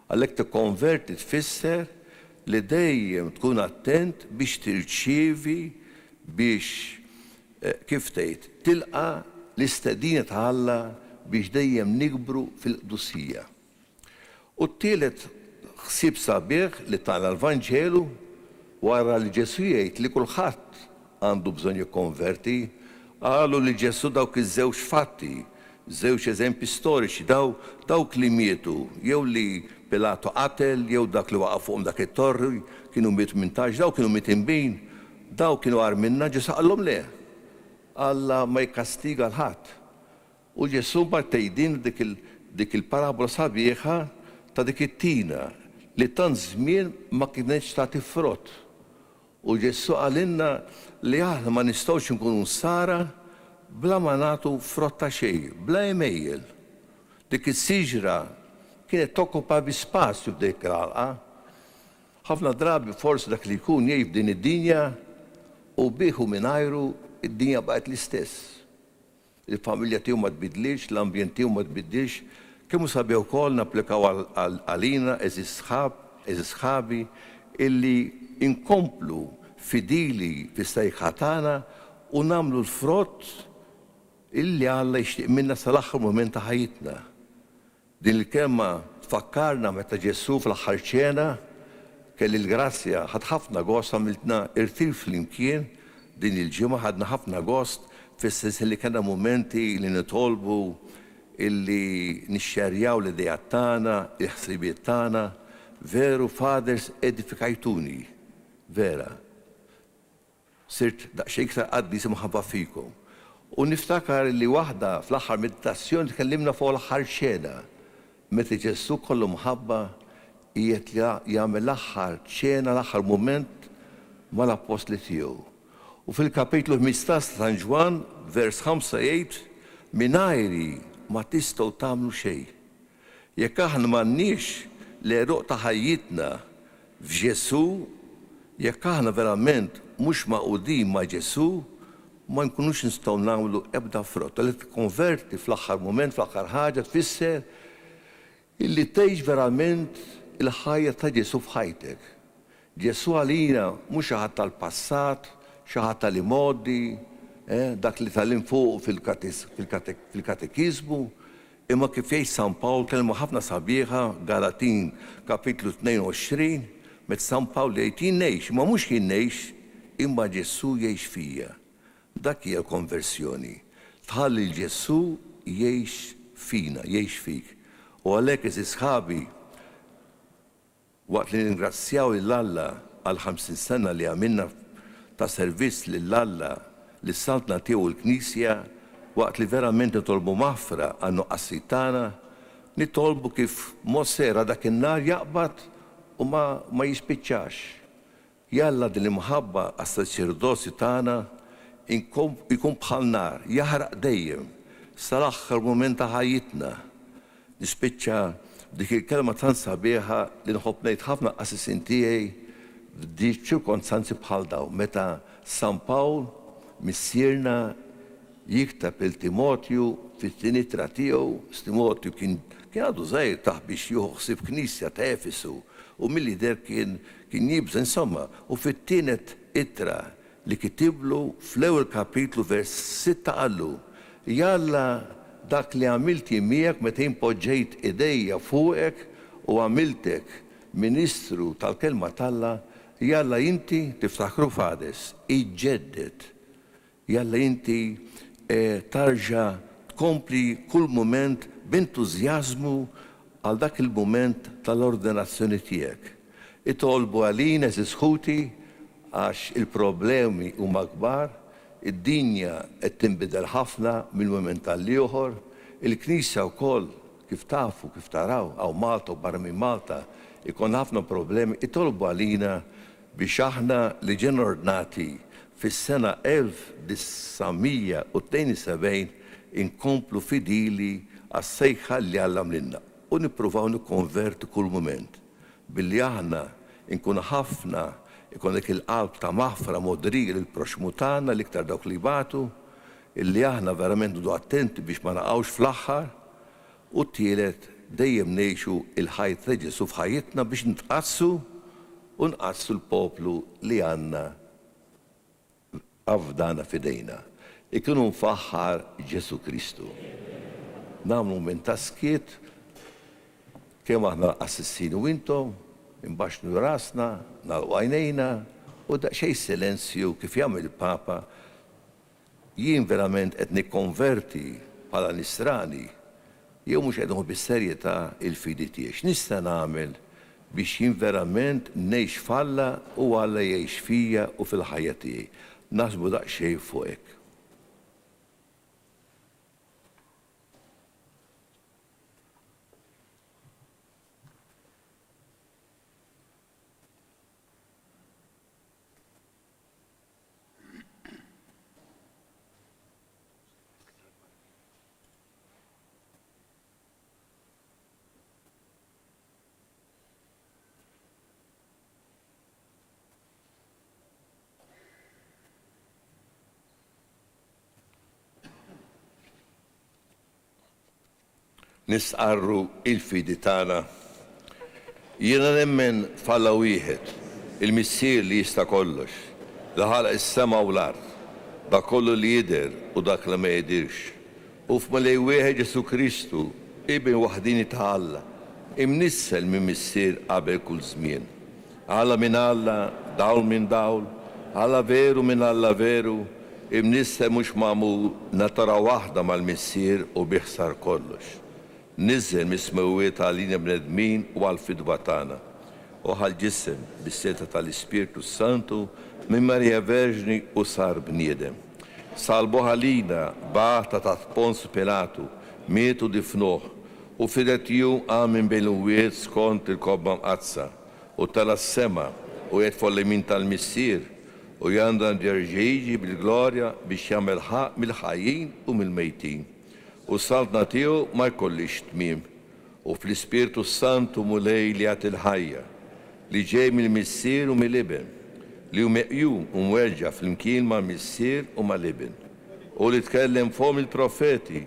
Għalhekk tikkonverti tfisser li dejjem tkun attent biex tirċievi, biex, kif tgħid, tilqa' l-istedina ta' Alla biex dejjem nikbru fil-qdusija. U t-tielet ħsieb sabiħ li tana l-Vanġelu, wara li Ġesù jgħid li kulħadd għandu bżonn jikkonverti, qalu lil Ġesù dawk iż-żewġ fatti, żewġ eżempji storiċi, daw, dawk li mietu, jew li Pilatu qatel, jew dak li waqa' fuqhom dak it-torri, kienu mietu minn tax, dawk kienu mitinbin, dawk kienu agħar minna, Ġesù qalhom le. Alla ma jikkastiga 'l ħadd. U Ġesù mbagħad tgħidilna dik il dik il-parabola sabiħa ta' dik it-tina li tant żmien ma kinetx tagħti frott. U Ġesù qalilna li aħna ma nistgħux inkunu nsara bla ma nagħtu frott ta' xejn, bla għemejjel. Dik is-siġra kienet tokkupa bi spazju f'dik l-għalqa. Ħafna drabi forsi dak li jkun jgħix f'din id-dinja u bih u mingħajru d-dinja baqgħet l-istess. Il-familja tiegħu ma tbiddlitx, l-ambjent tiegħu ma tbiddilx. Kemm hu sabiħ ukoll napplikaw għalina, għeżież sħab, għeżież sħabi, illi nkomplu fidili fis-sejħa tagħna u nagħmlu l-frott illi Alla jixtieq minna sal-aħħar mument ta' ħajjitna. Din il-kelma tfakkarna meta Ġesù fl-aħħar ċena, kelli l-grazzja, ħadt ħafna gost għamiltna irtir flimkien din il-ġimgħa, ħadna ħafna gost fis-sens li kellna mumenti li nitolbu, illi nixxerjaw l-ideat tagħna, il-ħsibijiet tagħna. Veru Fathers edifikajtuni, vera. Sirt daqsxejn iktar qaddis imħabba fikom. U niftakar li waħda fl-aħħar meditazzjoni tkellimna fuq l-aħħar ċena, meta Ġesù kollu mħabba qiegħed jagħmel l-aħħar ċena, l-aħħar mument mal-appostli tiegħu. U fil-kapitlu 15 ta' San Ġwann, vers 5 jgħid, Mingħajri ma tistgħu tagħmlu xejn. Jekk aħna m'għandniex l-għeruq ta' ħajjitna. F'Ġesù, jekk aħna verament mhux magħqudin ma' Ġesù, ma nkunux nistgħu nagħmlu ebda frott. Għalhekk tikkonverti fl-aħħar mument, fl-aħħar ħaġa tfisser illi tgħix verament il-ħajja ta' Ġesù f'ħajtek. Ġesù għalina mhux xi ħadd tal-passat, xi ħadd tal-imgħoddi, eh, dak li tgħallimt fuqu fil-katekiżmu, imma kif jgħid San Pawl kelma ħafna sabiħa, Galatin kapitlu 22, meta San Pawl jgħid jien ngħix, imma mhux jien ngħix, imma Ġesù jgħix fija. Dak hija l-konversjoni. Tħalli 'l Ġesù jgħix fina, jgħix fik. U għalhekk, għeżież sħabi, Waqt li nirringrazzjaw lil Alla għall-50 sena li għamilna ta' servizz lil Alla, lis-Saltna tiegħu u l-Knisja, waqt li verament nitolbu maħfra għan-nuqqasijiet tagħna, nitolbu kif Mosè ra dak in-nar jaqbad u ma ma jispiċċax. Jalla din l-imħabba għas-saċerdozju tagħna jkun bħal nar, jaħraq dejjem, sal-aħħar mument ta' ħajjitna. Nispiċċa b'dik il-kelma tant sabiħa li nħobb ngħid ħafna qassisin tiegħi f'ċirkonstanzi bħal dawn, meta San Pawl, missierna, jikteb lil Timotju fit-tieni ittra tiegħu, Timotju kien kien għadu żgħir tah biex jieħu ħsieb knisja ta' Efesu u milli deher kien kien jibża' insomma, u fit-tienet ittra li kitiblu fl-ewwel kapitlu vers sitta qallu, Jalla dak li għamilt jien miegħek meta jien poġġejt idejja fuqek u għamiltek ministru tal-kelma t'Alla, jalla inti, tiftakru f'Hades, iġġedded Jalla inti tarġa' tkompli kull mument b'entużjażmu għal dak il-mument tal-ordinazzjoni tiegħek. Itolbu għalina għeżież ħuti għax il-problemi huma kbar, id-dinja qed tinbidel ħafna minn mument għall-ieħor, il-Knisja wkoll kif tafu, kif taraw hawn Malta u barra minn Malta jkollna ħafna problemi, itolbu għalina biex aħna li ġejna ordnati fis-sena 1972 inkomplu fidili għas-sejħa li Alla għamlilna u nippruvaw nikkonvertu kull mument billi aħna nkunu ħafna jkollna dik il-qalb ta' maħfra mogħdrija lill-proxxmu tagħna l-iktar dawk li jbatu illi aħna verament noqogħdu attenti biex ma naqgħux fl-aħħar u t-tielet dejjem ngħixu l-ħajja ta' Ġesù f'ħajjitna biex nitqaddsu u nqaddsu l-poplu li għandna afdana f'idejna. Ikun hu mfaħħar Ġesù Kristu. Nagħmlu mument ta' skiet, kemm aħna l-qassisin u intom, inbaxxnu rasna, nagħlqu għajnejna u daqsxejn silenzju kif jagħmel il-Papa Jien verament qed nikkonverti bħala Nisrani jew mhux qed nieħu bis-serjetà l-fidi tiegħi? X'nista' nagħmel biex jien verament ngħix f'Alla u Alla jgħix fija u fil-ħajja tiegħi? Naħsbu daqsxejn fuq hekk. Nistqarru il-fidi tagħna. Jiena nemmen f'Alla wieħed, il-Missier li jista' kollox, li ħalaq is-sema u l-art, dak kollu li jidher u dak li ma jidhirx, u f'Mulej wieħed Ġesù Kristu, Iben waħdieni ta' Alla, imnissel minn Missier qabel kull żmien. Alla minn Alla, dawl minn dawl, Alla veru minn Alla veru, imnissel mhux magħmul, natura waħda mal-Missier u bih sar kollox. Niżel mis-smewwiet għalina bnedmin u għall-fidwa tagħna, u ħa l-ġisem bis-setgħa tal-Ispirtu s-Santu minn Marija Verġni u sar bniedem. Salbuh għalina, bagħatha taħt Ponzju Pilatu, miet u difnuh, u f'tielet jum qam minn bejn l-imwiet skont il-Kotba Mqaddsa. U tela' s-sema, u qiegħed fuq l-lemin tal-Missier, u għandu jerġa' jiġi bil-glorja biex jagħmel ħaqq mill-ħajjin u mill-mejtin. U s-saltna tiegħu ma jkollhiex tmiem. U fl-Ispirtu s-Santu Mulej li jagħti l-ħajja, li ġej mill-Missier u mill-Iben, li hu meqjum u mwerġa' flimkien mal-Missier u mal-Iben, hu li tkellem fomm il-profeti,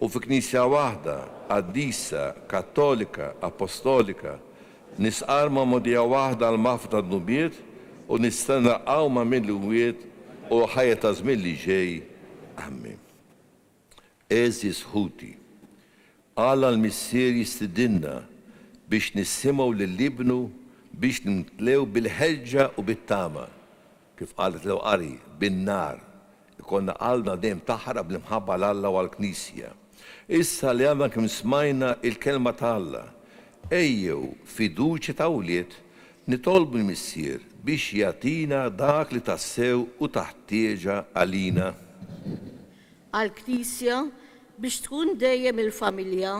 u fi Knisja waħda, qaddisa, kattolika, apostolika, nistqarr magħmudija waħda għall-maħfra tad-dnubiet u nistenna l-qawma mill-imwiet u l-ħajja taż-żmien li ġej. Ammen. Għeżież ħuti, Alla l-Missier jistidinna biex nisimgħu lil Ibnu biex nimtlew bil-ħeġġa u bit-tama, kif qalet l-ewwel qari, bin-nar, ikollna qalbna dejjem taħraq bl-imħabba għal Alla u għall-Knisja. Issa li għadna kemm smajna il-Kelma ta' Alla, ejjew, fiduċja ta' wlied, nitolbu l-Missier biex jagħtina dak li tassew hu ta' ħtieġa għalina. Għall-Knisja biex tkun dejjem il-familja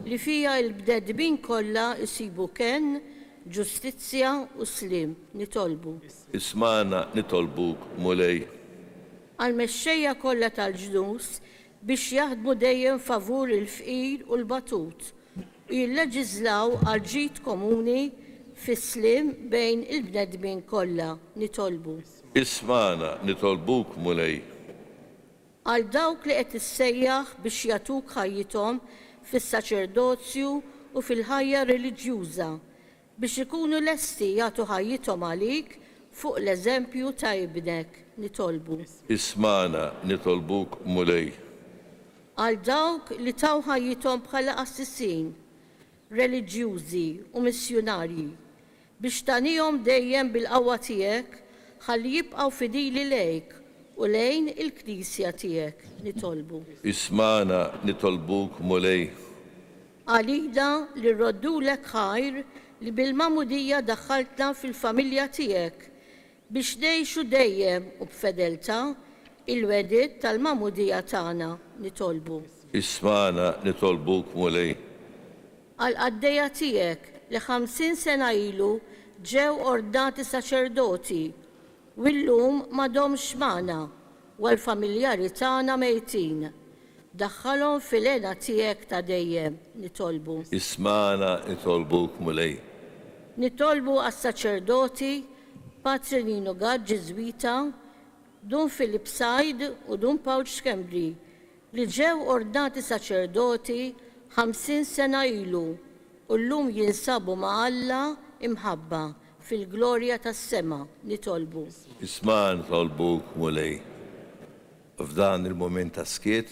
li fiha l-bnedmin kollha jsibu kenn, ġustizzja u sliem. Nitolbu. Ismagħna nitolbuk, Mulej. Għall-mexxejja kollha tal-ġnus biex jaħdmu dejjem favur il-fqir u l-batut u jilleġiżlaw għall-ġid komuni fis-sliem bejn il-bnedmin kollha. Nitolbu. Ismagħna nitolbuk, Mulej. Għal dawk li qed issejjaħ biex jagħtuk ħajjithom fis-saċerdozju u fil-ħajja reliġjuża, biex ikunu lesti jagħtu ħajjithom għalik fuq l-eżempju ta' Ibnek, nitolbu. Ismagħna, nitolbuk, Mulej. Għal dawk li taw ħajjithom bħala qassisin, reliġjużi u missjunarji, biex tagħnihom dejjem bil-qawwa tiegħek ħalli jibqgħu fidili lejk u lejn il-Knisja tiegħek, nitolbu. Ismagħna, nitolbuk, Mulej. Għalina li rroddulek ħajr li bil-Magħmudija daħħaltna fil-familja tiegħek, biex ngħixu dejjem u b'fedeltà il-wegħdiet tal-Magħmudija tagħna, nitolbu. Ismagħna, nitolbuk, Mulej. Għall-qaddejja tiegħek li 50 sena ilu ġew ordnati saċerdoti u llum m'għadhomx magħna u għall-familjari tagħna mejtin. Daħħalhom fil-hena tiegħek ta' dejjem, nitolbu. Ismagħna nitolbuk, Mulej. Nitolbu għas-saċerdoti Patri Nino Gatt Ġiżwita, Dun Philip Said u Dun Pawl Schembri li ġew ordnati saċerdoti 50 sena ilu u llum jinsabu ma' Alla imħabba fil-glorja tas-sema, nitolbu. Isma' nitolbuk, Mulej. F'dan il-mument ta' skiet,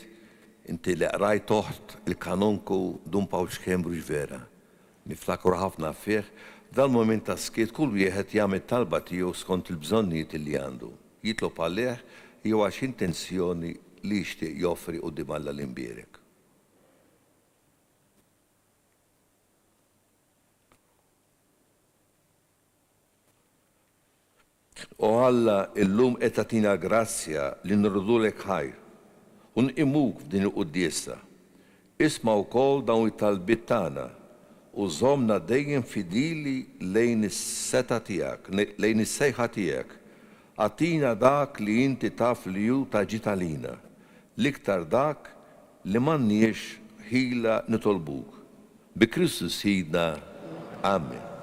inti li qrajt oħt il-Kanonku Dun Pawl Schembri hux vera? Niftakru ħafna fih, f'dan il-mument ta' skiet kull wieħed jagħmel it-talba tiegħu skont il-bżonnijiet li għandu. Jitlob għalih jew għal xi intenzjoni li jixtieq joffri quddiem Alla l-Imbierek. O Alla, illum qed tagħtina l-grazzja li nroddulek ħajr u nqimuk f'din il-quddiesa. Isma' wkoll dawn it-talbiet tagħna u żommna dejjem fidili lejn is-setgħa tiegħek, lejn is-sejħa tiegħek. Agħtina dak li inti taf li hu ta' ġid għalina, l-iktar dak li m'għandniex ħila nitolbuk. Bi Kristu Sidna. Amen.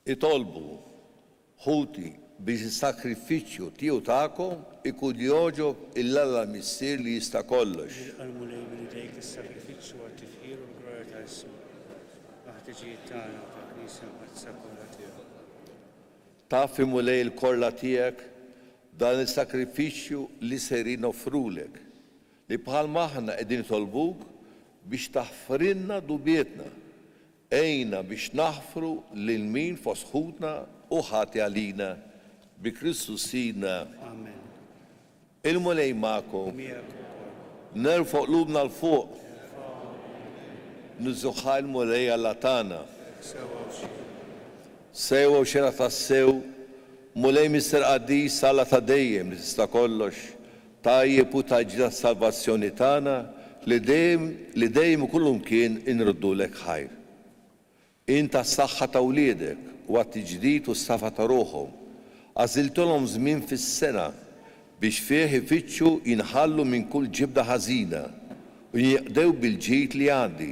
Itolbu, ħuti, biex is-sagrifiċċju tiegħu tagħkom ikun jogħġob 'il Alla l-Missier li jista' kollox. Jilqa' l-Mulej minn idejk is-sagrifiċċju għat-tifħir u l-glorja ta' ismu, għall-ħtiġijiet tagħna u tal-Knisja Mqaddsa kollha tiegħu. Taf, Mulej, il-korla tiegħek dan is-sagrifiċċju li sejrin noffrulek, li bħalma aħna qegħdin nitolbuk biex taħfrilna dnubietna, Għinna biex naħfru lil min fost ħutna hu ħati għalina, bi Kristu Sidna. Amen. Il-Mulej magħkom. U miegħek ukoll. Nerfgħu qlubna 'l fuq. Niżżu ħajr il-Mulej Alla tagħna. Sewwa u xieraq. Sewwa u xieraq tassew, Mulej Missier Qaddis, Alla ta' dejjem li tista' kollox, Tajjeb u tgħaġġil għas-salvazzjoni tagħna li dejjem li dejjem u kullumkien inruddulek ħajr. Int għas-saħħa ta' wliedek u għat-tiġdid u s-safa ta' ruħhom, għażiltilhom żmien fis-sena biex fih ifittxu jinħallu minn kull ġibda ħażina u jinqdew bil-ġid li jgħaddi,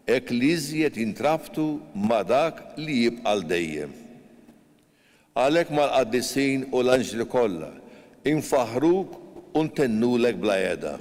hekk li iżjed jintrabtu ma' dak li jibqa' għal dejjem. Għalhekk mal-qaddisin u l-anġli kollha, infaħħruk u ntennulek bla heda.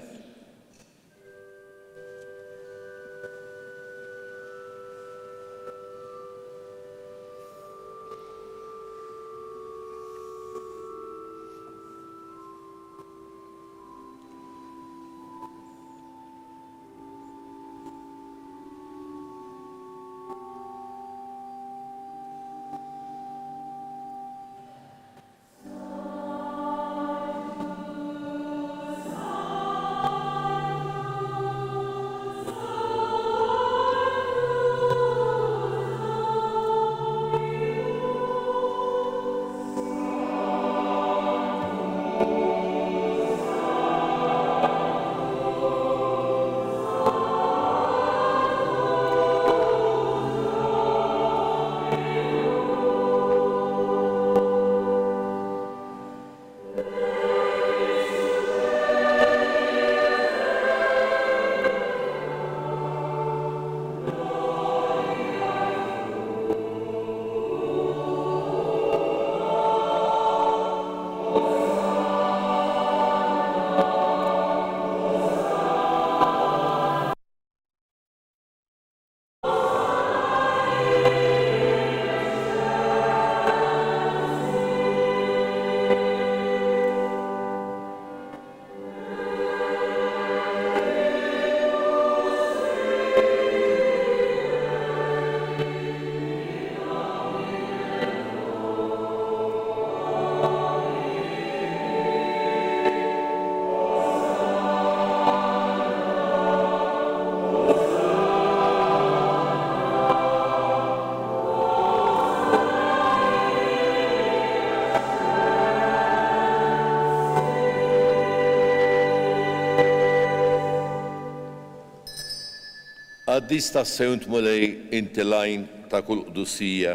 Qaddis tassew int Mulej, inti l-għajn ta' kull qdusija.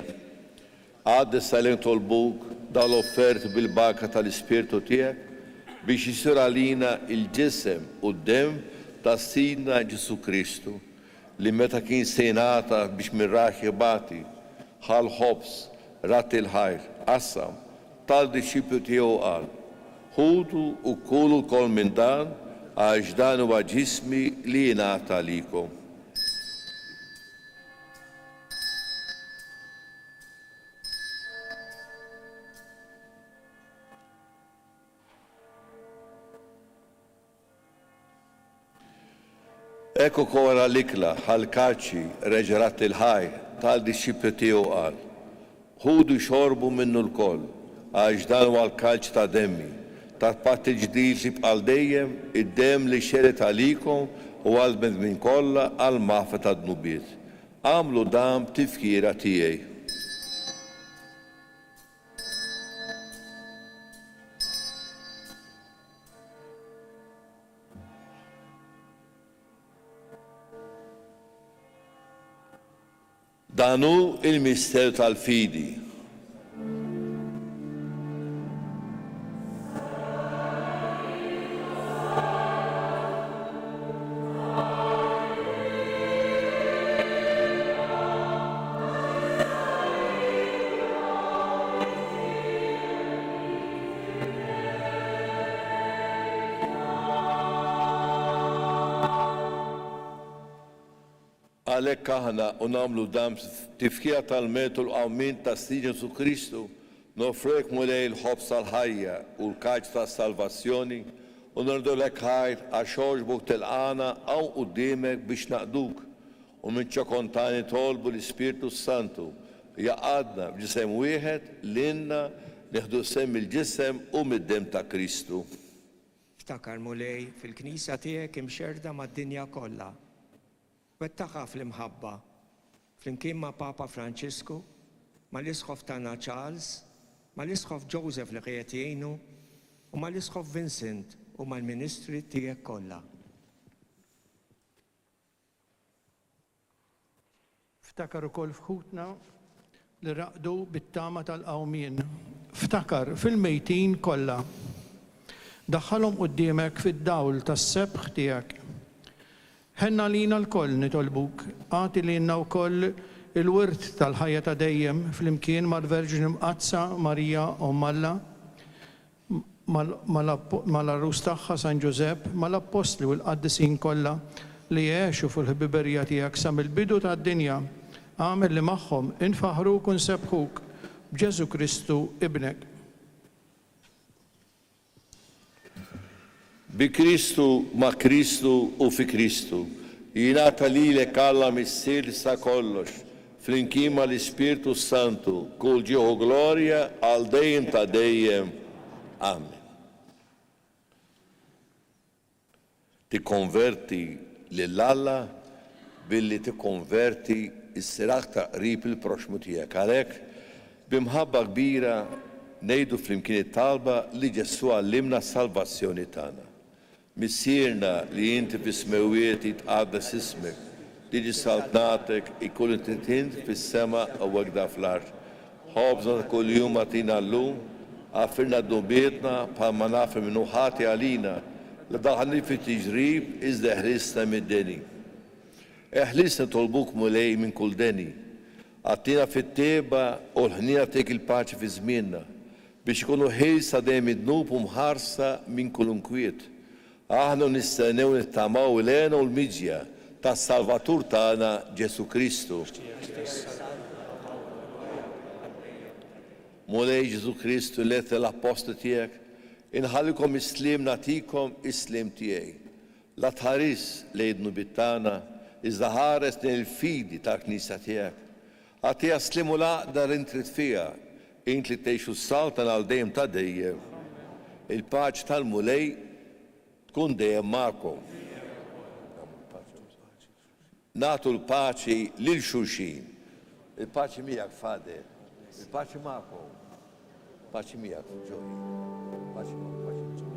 Għaddes talli nitolbuk dawn l-offerti bil-barka tal-Ispirtu tiegħek biex isir għalina l-ġisem u d-demm ta' Sidna Ġesù Kristu, li meta kien se jingħata biex minn rajh ibati, ħa l-ħobż, radd il-ħajr, qassam, ta l-dixxipli tiegħu u qal, Ħudu u kulu lkoll minn dan, għax dan huwa ġismi li jingħata għalikom. Hekk ukoll wara l-ikla, ħa l-kalċi, reġa' radd il-ħajr, ta l-dixxipli tiegħu u qal, Ħudu xorbu minnu lkoll, għax dan huwa l-kalċ ta' demmi, tal-patt il-ġdid li jibqa' għal dejjem, id-demm li xered għalikom u għall-bnedmin kollha għall-maħfra tad-dnubiet. Agħmlu dan b'tifkira tiegħi. Dan hu l-misteru tal-fidi. Għalhekk aħna u nagħmlu dan b'tifkira tal-mewt u l-qawmien ta' Sidna Ġesù Kristu, noffrulek Mulej il-ħobż tal-ħajja u l-kalċ tas-salvazzjoni, u nirrdulek ħajr għax għoġbok tilqagħna hawn quddiemek biex naqduk, u minn ċokon tagħna nitolbu l-Ispirtu s-Santu jgħaqqadna f'ġisem wieħed lilna nieħdu sehem mill-ġisem u mid-demm ta' Kristu. Ftakar, Mulej, fil-Knisja tiegħek imxerrda mad-dinja kollha. Wettaqha fl-imħabba, flimkien ma' Papa Franġisku, mal-Isqof tagħna Charles, mal-Isqof Joseph li qiegħed jgħinu, u mal-Isqof Vincent u mal-ministri tiegħek kollha. Ftakar ukoll f'ħutna li raqdu bit-tama tal-qawmien. Ftakar fil-mejtin kollha. Daħħalhom quddiemek fid-dawl tas-sebħ tiegħek. Ħenn għalina lkoll, nitolbuk, agħti lilna wkoll il-wirt tal-ħajja ta' dejjem flimkien mal-Verġni Mqaddsa Marija Omm Alla, mal-għarus tagħha San Ġużepp, mal-appostli u l-qaddisin kollha li għexu fil-ħbiberija tiegħek sa mill-bidu tad-dinja, agħmel li magħhom infaħħruk u nsebbħuk b'Ġesù Kristu Ibnek. Bi Kristu, ma' Kristu u fi Kristu, jingħata lilek Alla Missier sa kollox, Flimkien ma' l-Ispirtu s-Santu, kull ġieħ u glorja għal dejjem ta' dejjem. Amen. Tikkonverti lil Alla billi tikkonverti ssir aktar qrib il-proxxmu tiegħek. Għalhekk, bi mħabba kbira ngħidu flimkien it-talba li Ġesù għallimna għas-salvazzjoni tagħna. Missierna li inti fis-smewwiet jitqaddes ismek, tiġi saltnatek, ikun li trid int fis-sema u hekda fl-art. Ħobżna ta' kuljum agħtina llum, aghfirna dnubietna bħalma nagħfer min hu ħati għalina, la tdaħħalniex fi tiġrib iżda eħlisna mid-deni. Eħlisna nitolbuk Mulej minn kull deni. Agħtina fit-tjieba u l-ħniena tiegħek il-paċi fi żmienna, Biex ikunu ħielsa dejjem mid-dnub u mħarsa minn kull inkwiet. Aħna u nistennew u nittamaw l-hena u l-miġja tas-Salvatur tagħna Ġesù Kristu. Mulej Ġesù Kristu li għedt lill-appostli tiegħek, Inħallikom is-sliem nagħtikom is-sliem tiegħi. La tħarisx lejn id-dnubiet tagħna, iżda ħares lejn il-fidi tal-Knisja tiegħek. Agħtiha s-sliem u l-għaqda li int trid fiha, int li tgħix u ssaltan għal dejjem ta' dejjem. Il-paċi tal-Mulej tkun dejjem magħkom. Nagħtu l-paċi lil xulxin. Il-paċi miegħek, Father. Il-paċi magħkom. Paċi miegħek, Joey. Paċi magħkom. Paċi miegħek.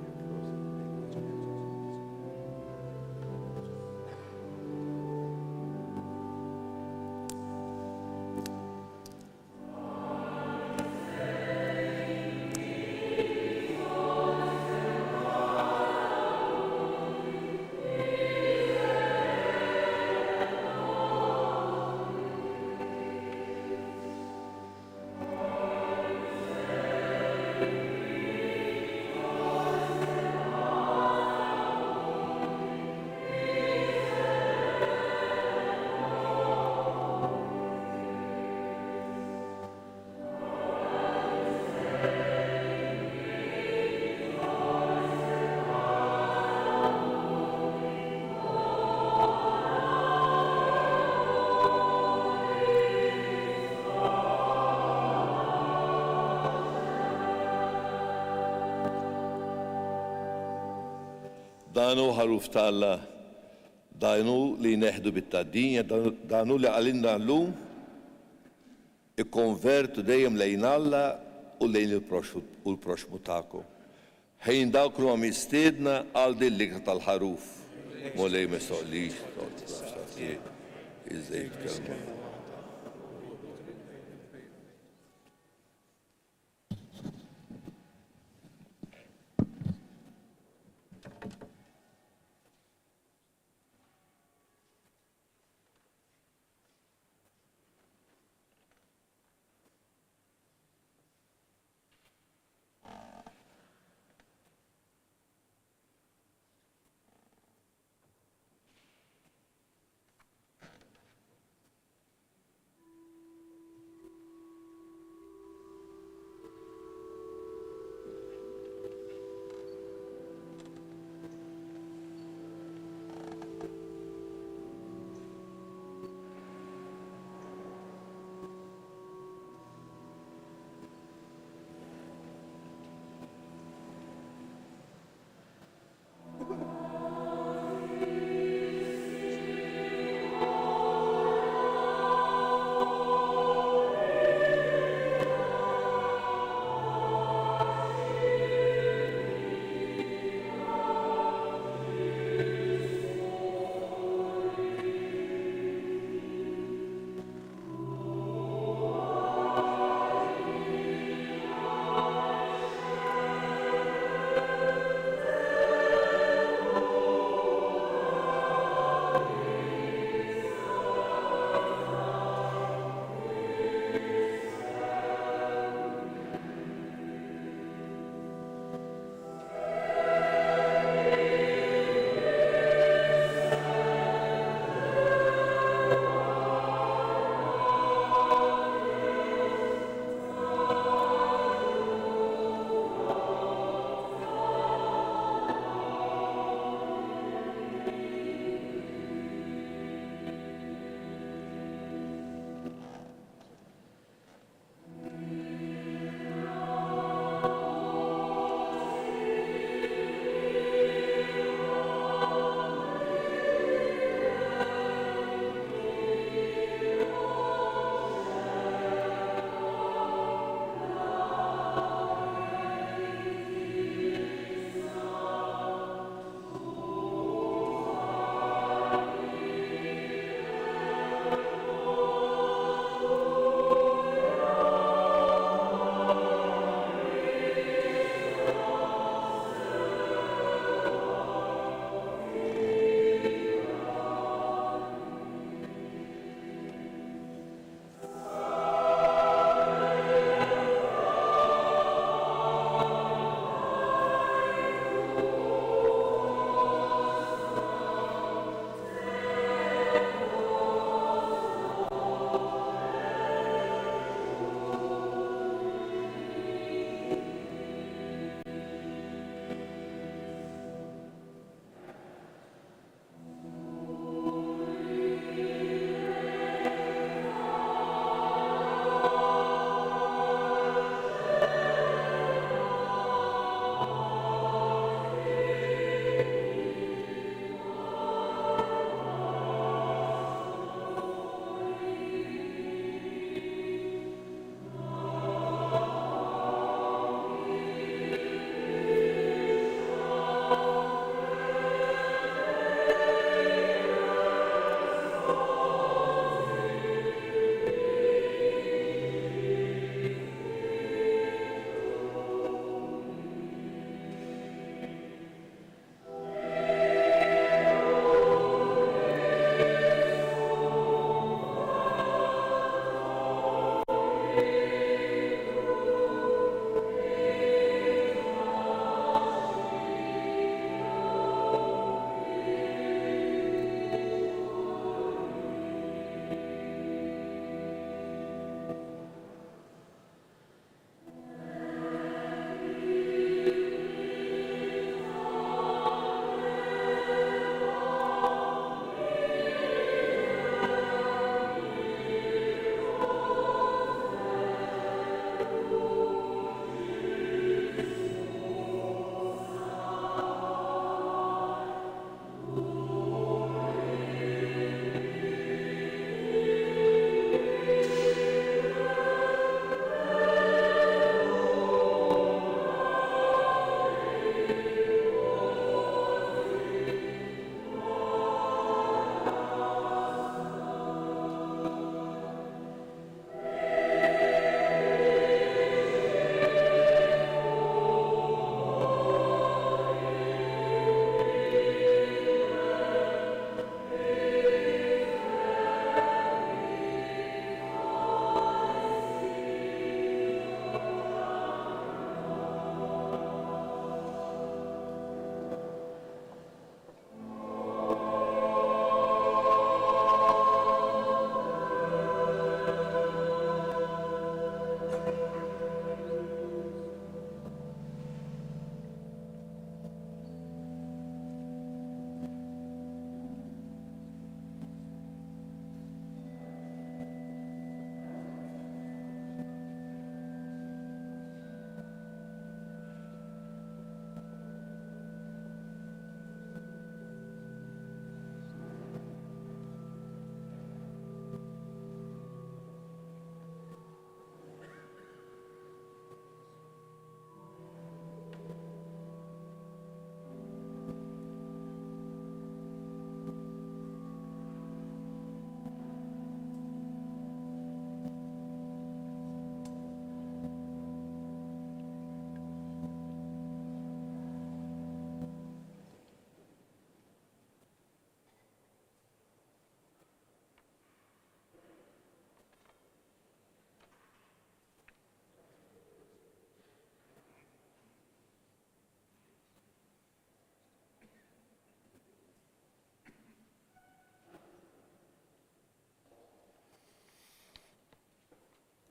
Dan hu ħaruf t'Alla, dan hu li jneħħ dubit tad-dinja, dan hu li qalilna llum, Ikkonvertu dejjem lejn Alla u lejn il-proxxmu tagħkom. Ħejjin dawk li huma mistiedna għal din l-ikla tal-Ħaruf. Mulej ma jistgħoqlix toqgħod fl-għassa tiegħi, iżda għid kelma waħda.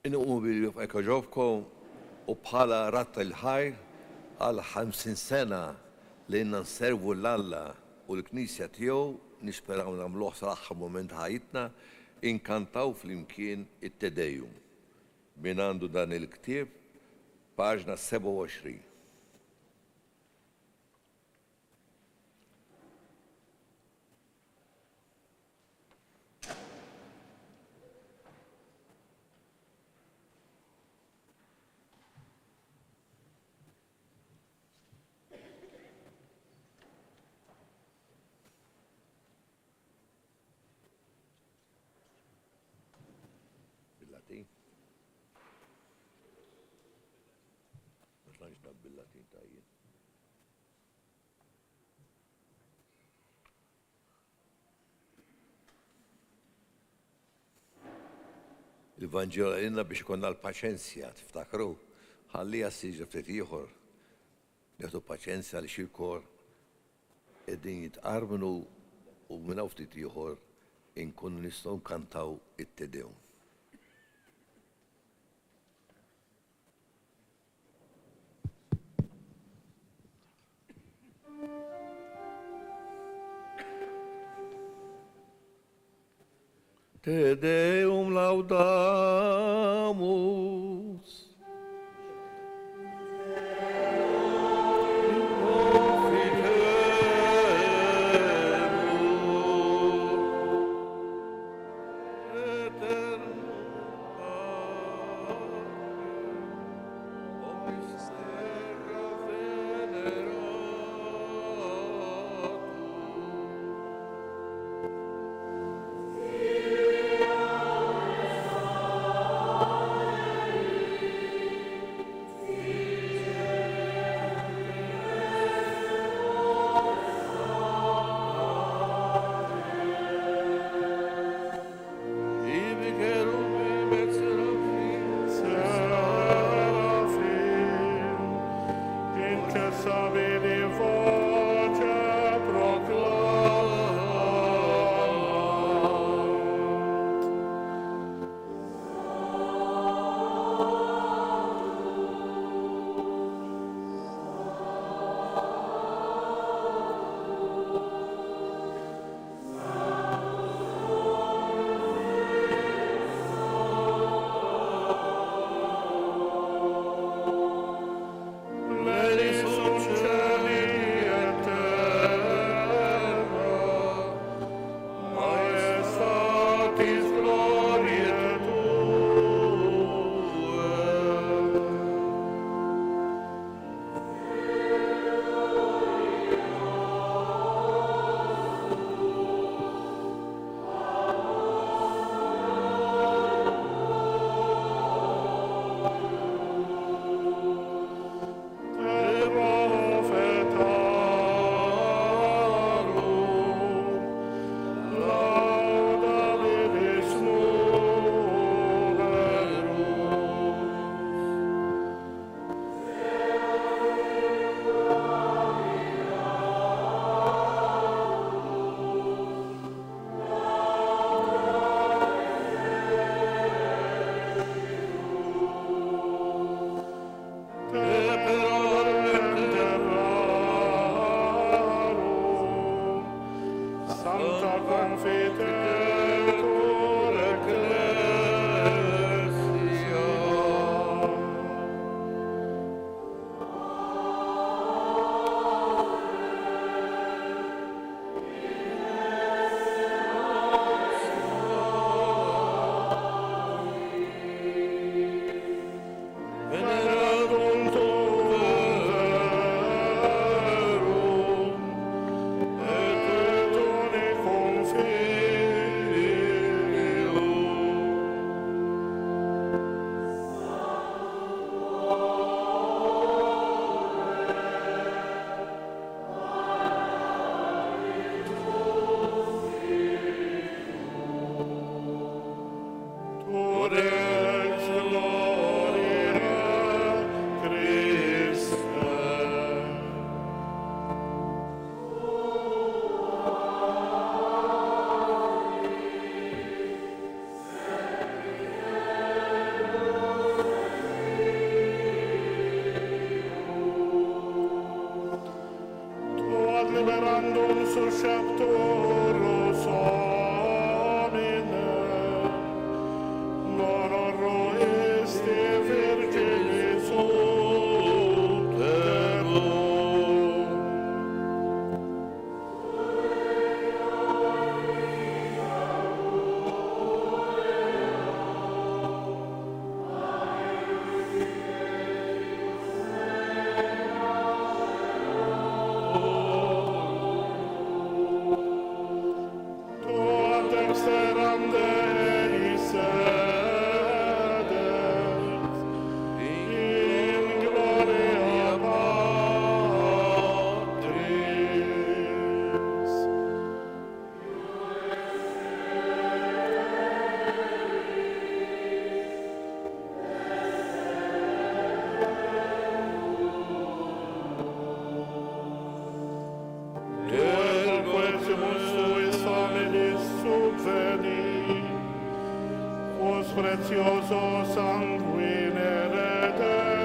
Inqumu bilwieqfa jekk jogħġobkom u bħala radd il-ħajr għal 50 sena li ilna nservu 'l Alla u l-Knisja tiegħu, nisperaw nagħmluh sal-aħħar mument ta' ħajjitna, inkantaw flimkien it-Te Deum. Min għandu dan il-ktieb, paġna 27. Bil-Latin. Ma tantx naf bil-Latin tajjeb. Il-Vanġelu qalilna biex ikollna l-paċenzja, tiftakru? Ħalliha ssiġra ftit ieħor. Nieħdu paċenzja għaliex il-kor qegħdin jitqarmnu u minn hawn ftit ieħor inkunu nistgħu nkantaw it-Te Deum. Te Deum laudamus. Nos precioso sanguine redemisti.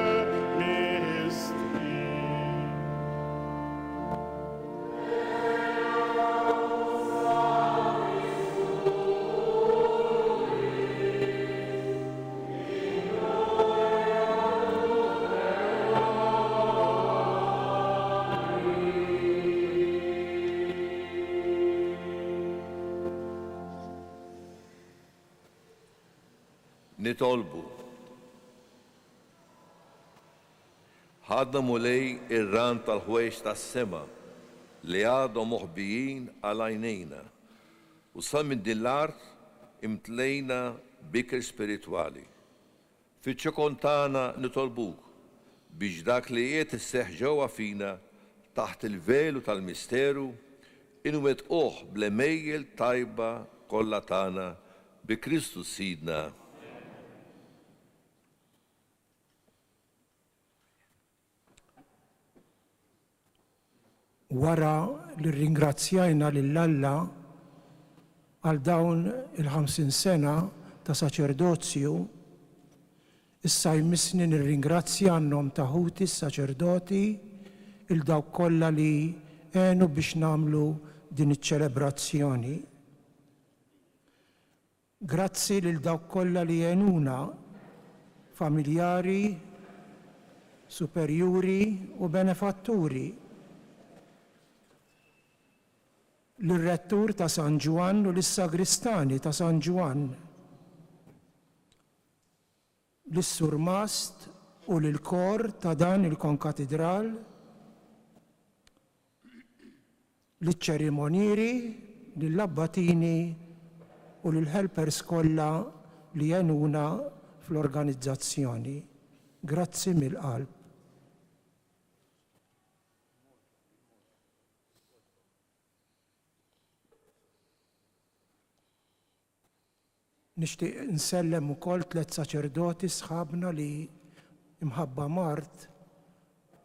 Nitolbu. Ħadna Mulej ir-ran tal-ħwejjeġ tas-sema li għadhom moħbijin għal għajnejna, u sa minn din l-art imtlejna b'ikel spiritwali. Fiċ-ċokon tagħna nitolbuk biex dak li qiegħed isseħħ ġewwa fina taħt il-velu tal-misteru, inwettquh bl-għemejjel tajba kollha tagħna bi Kristu Sidna. Wara li rringrazzjajna lil Alla għal dawn il-50 sena ta' saċerdozju, issa jmissni nirringrazzja għan-nom ta' ħuti s-saċerdoti 'il dawk kollha li għenu biex nagħmlu din iċ-ċelebrazzjoni. Grazzi lil dawk kollha li għenuna, familjari, superjuri u benefatturi. Lir-Rettur ta' San Ġwann u lis-Sagristani ta' San Ġwann. Lis-Surmast u lill-Kor ta' dan il-Konkatidral. Liċ-ċerimonieri, lill-abbatini u lill-helpers kollha li għenuna fl-organizzazzjoni. Grazzi mill-qalb. Nixtieq insellem ukoll tlett saċerdoti sħabna li imħabba mard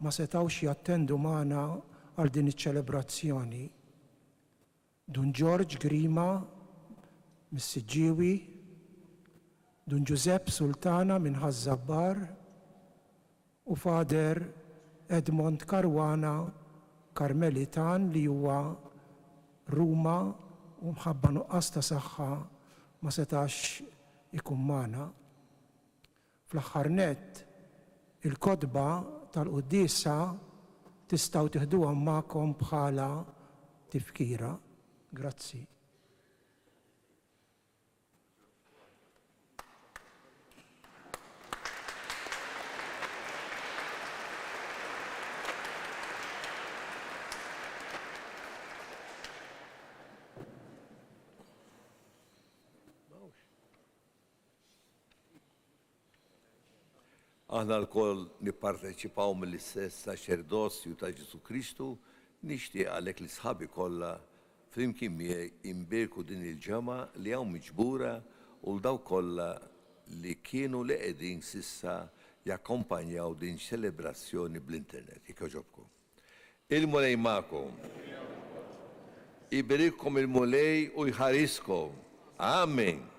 ma setgħux jattendu magħna għal din iċ-ċelebrazzjoni. Dun Ġorġ Grima mis-Siġġiewi, Dun Ġużepp Sultana minn Ħaż-Żabbar u Father Edmond Caruana Karmelitan li huwa Ruma u mħabba nuqqas ta' saħħa ma setax ikun magħna. Fl-aħħar nett, il-kotba tal-quddiesa tistgħu tiħduhom magħkom bħala tifkira. Grazzi. Aħna lkoll nipparteċipaw mill-istess saċerdozju ta' Ġesù Kristu, nixtieq għalhekk li sħabi kollha flimkien miegħi inbierku din il-ġemgħa li hawn miġbura u 'l dawk kollha li kienu li qegħdin s'issa jakkompanjaw din ċelebrazzjoni bl-internet. Jekk jogħġobkom. Il-Mulej magħkom. Iberikkom il-Mulej u jħariskom. Amen.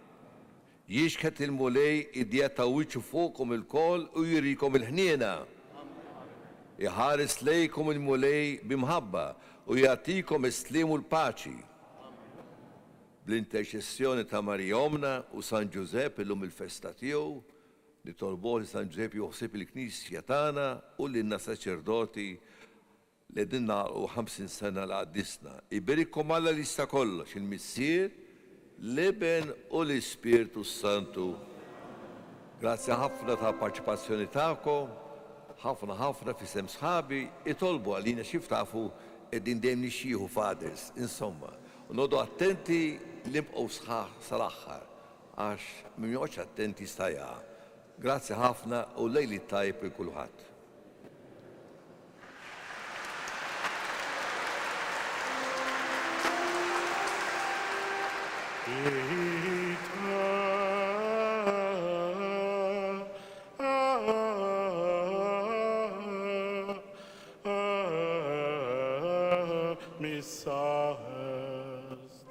Jixħet il-Mulej id-dija ta' wiċċu fuqkom ilkoll u jurikom il-ħniena. Iħares lejkom il-Mulej bi mħabba u jagħtikom is-sliem u l-paċi. Bl-interċessjoni ta' Marija Ommna u San Ġużepp illum il-festa tiegħu, Nitolbuh li San Ġużepp jieħu ħsieb il-Knisja tagħna u lilna saċerdoti li qegħdin nagħlqu 50 sena li qaddisna. Iberikkom Alla li jista' kollox, il-Missier, l-Iben u l-Ispirtu s-Santu. Grazzi ħafna tal-parċipazzjoni tagħkom, ħafna ħafna f'isem sħabi, itolbu għalina x'kif tafu qegħdin dejjem nixjieħu fathers, insomma. U noqogħdu attenti li nibqgħu sħaħ sal-aħħar. Għax min joqgħodx attent jista' jaqa'. Grazzi ħafna u lejl it-tajjeb lil kulħadd. Missa est.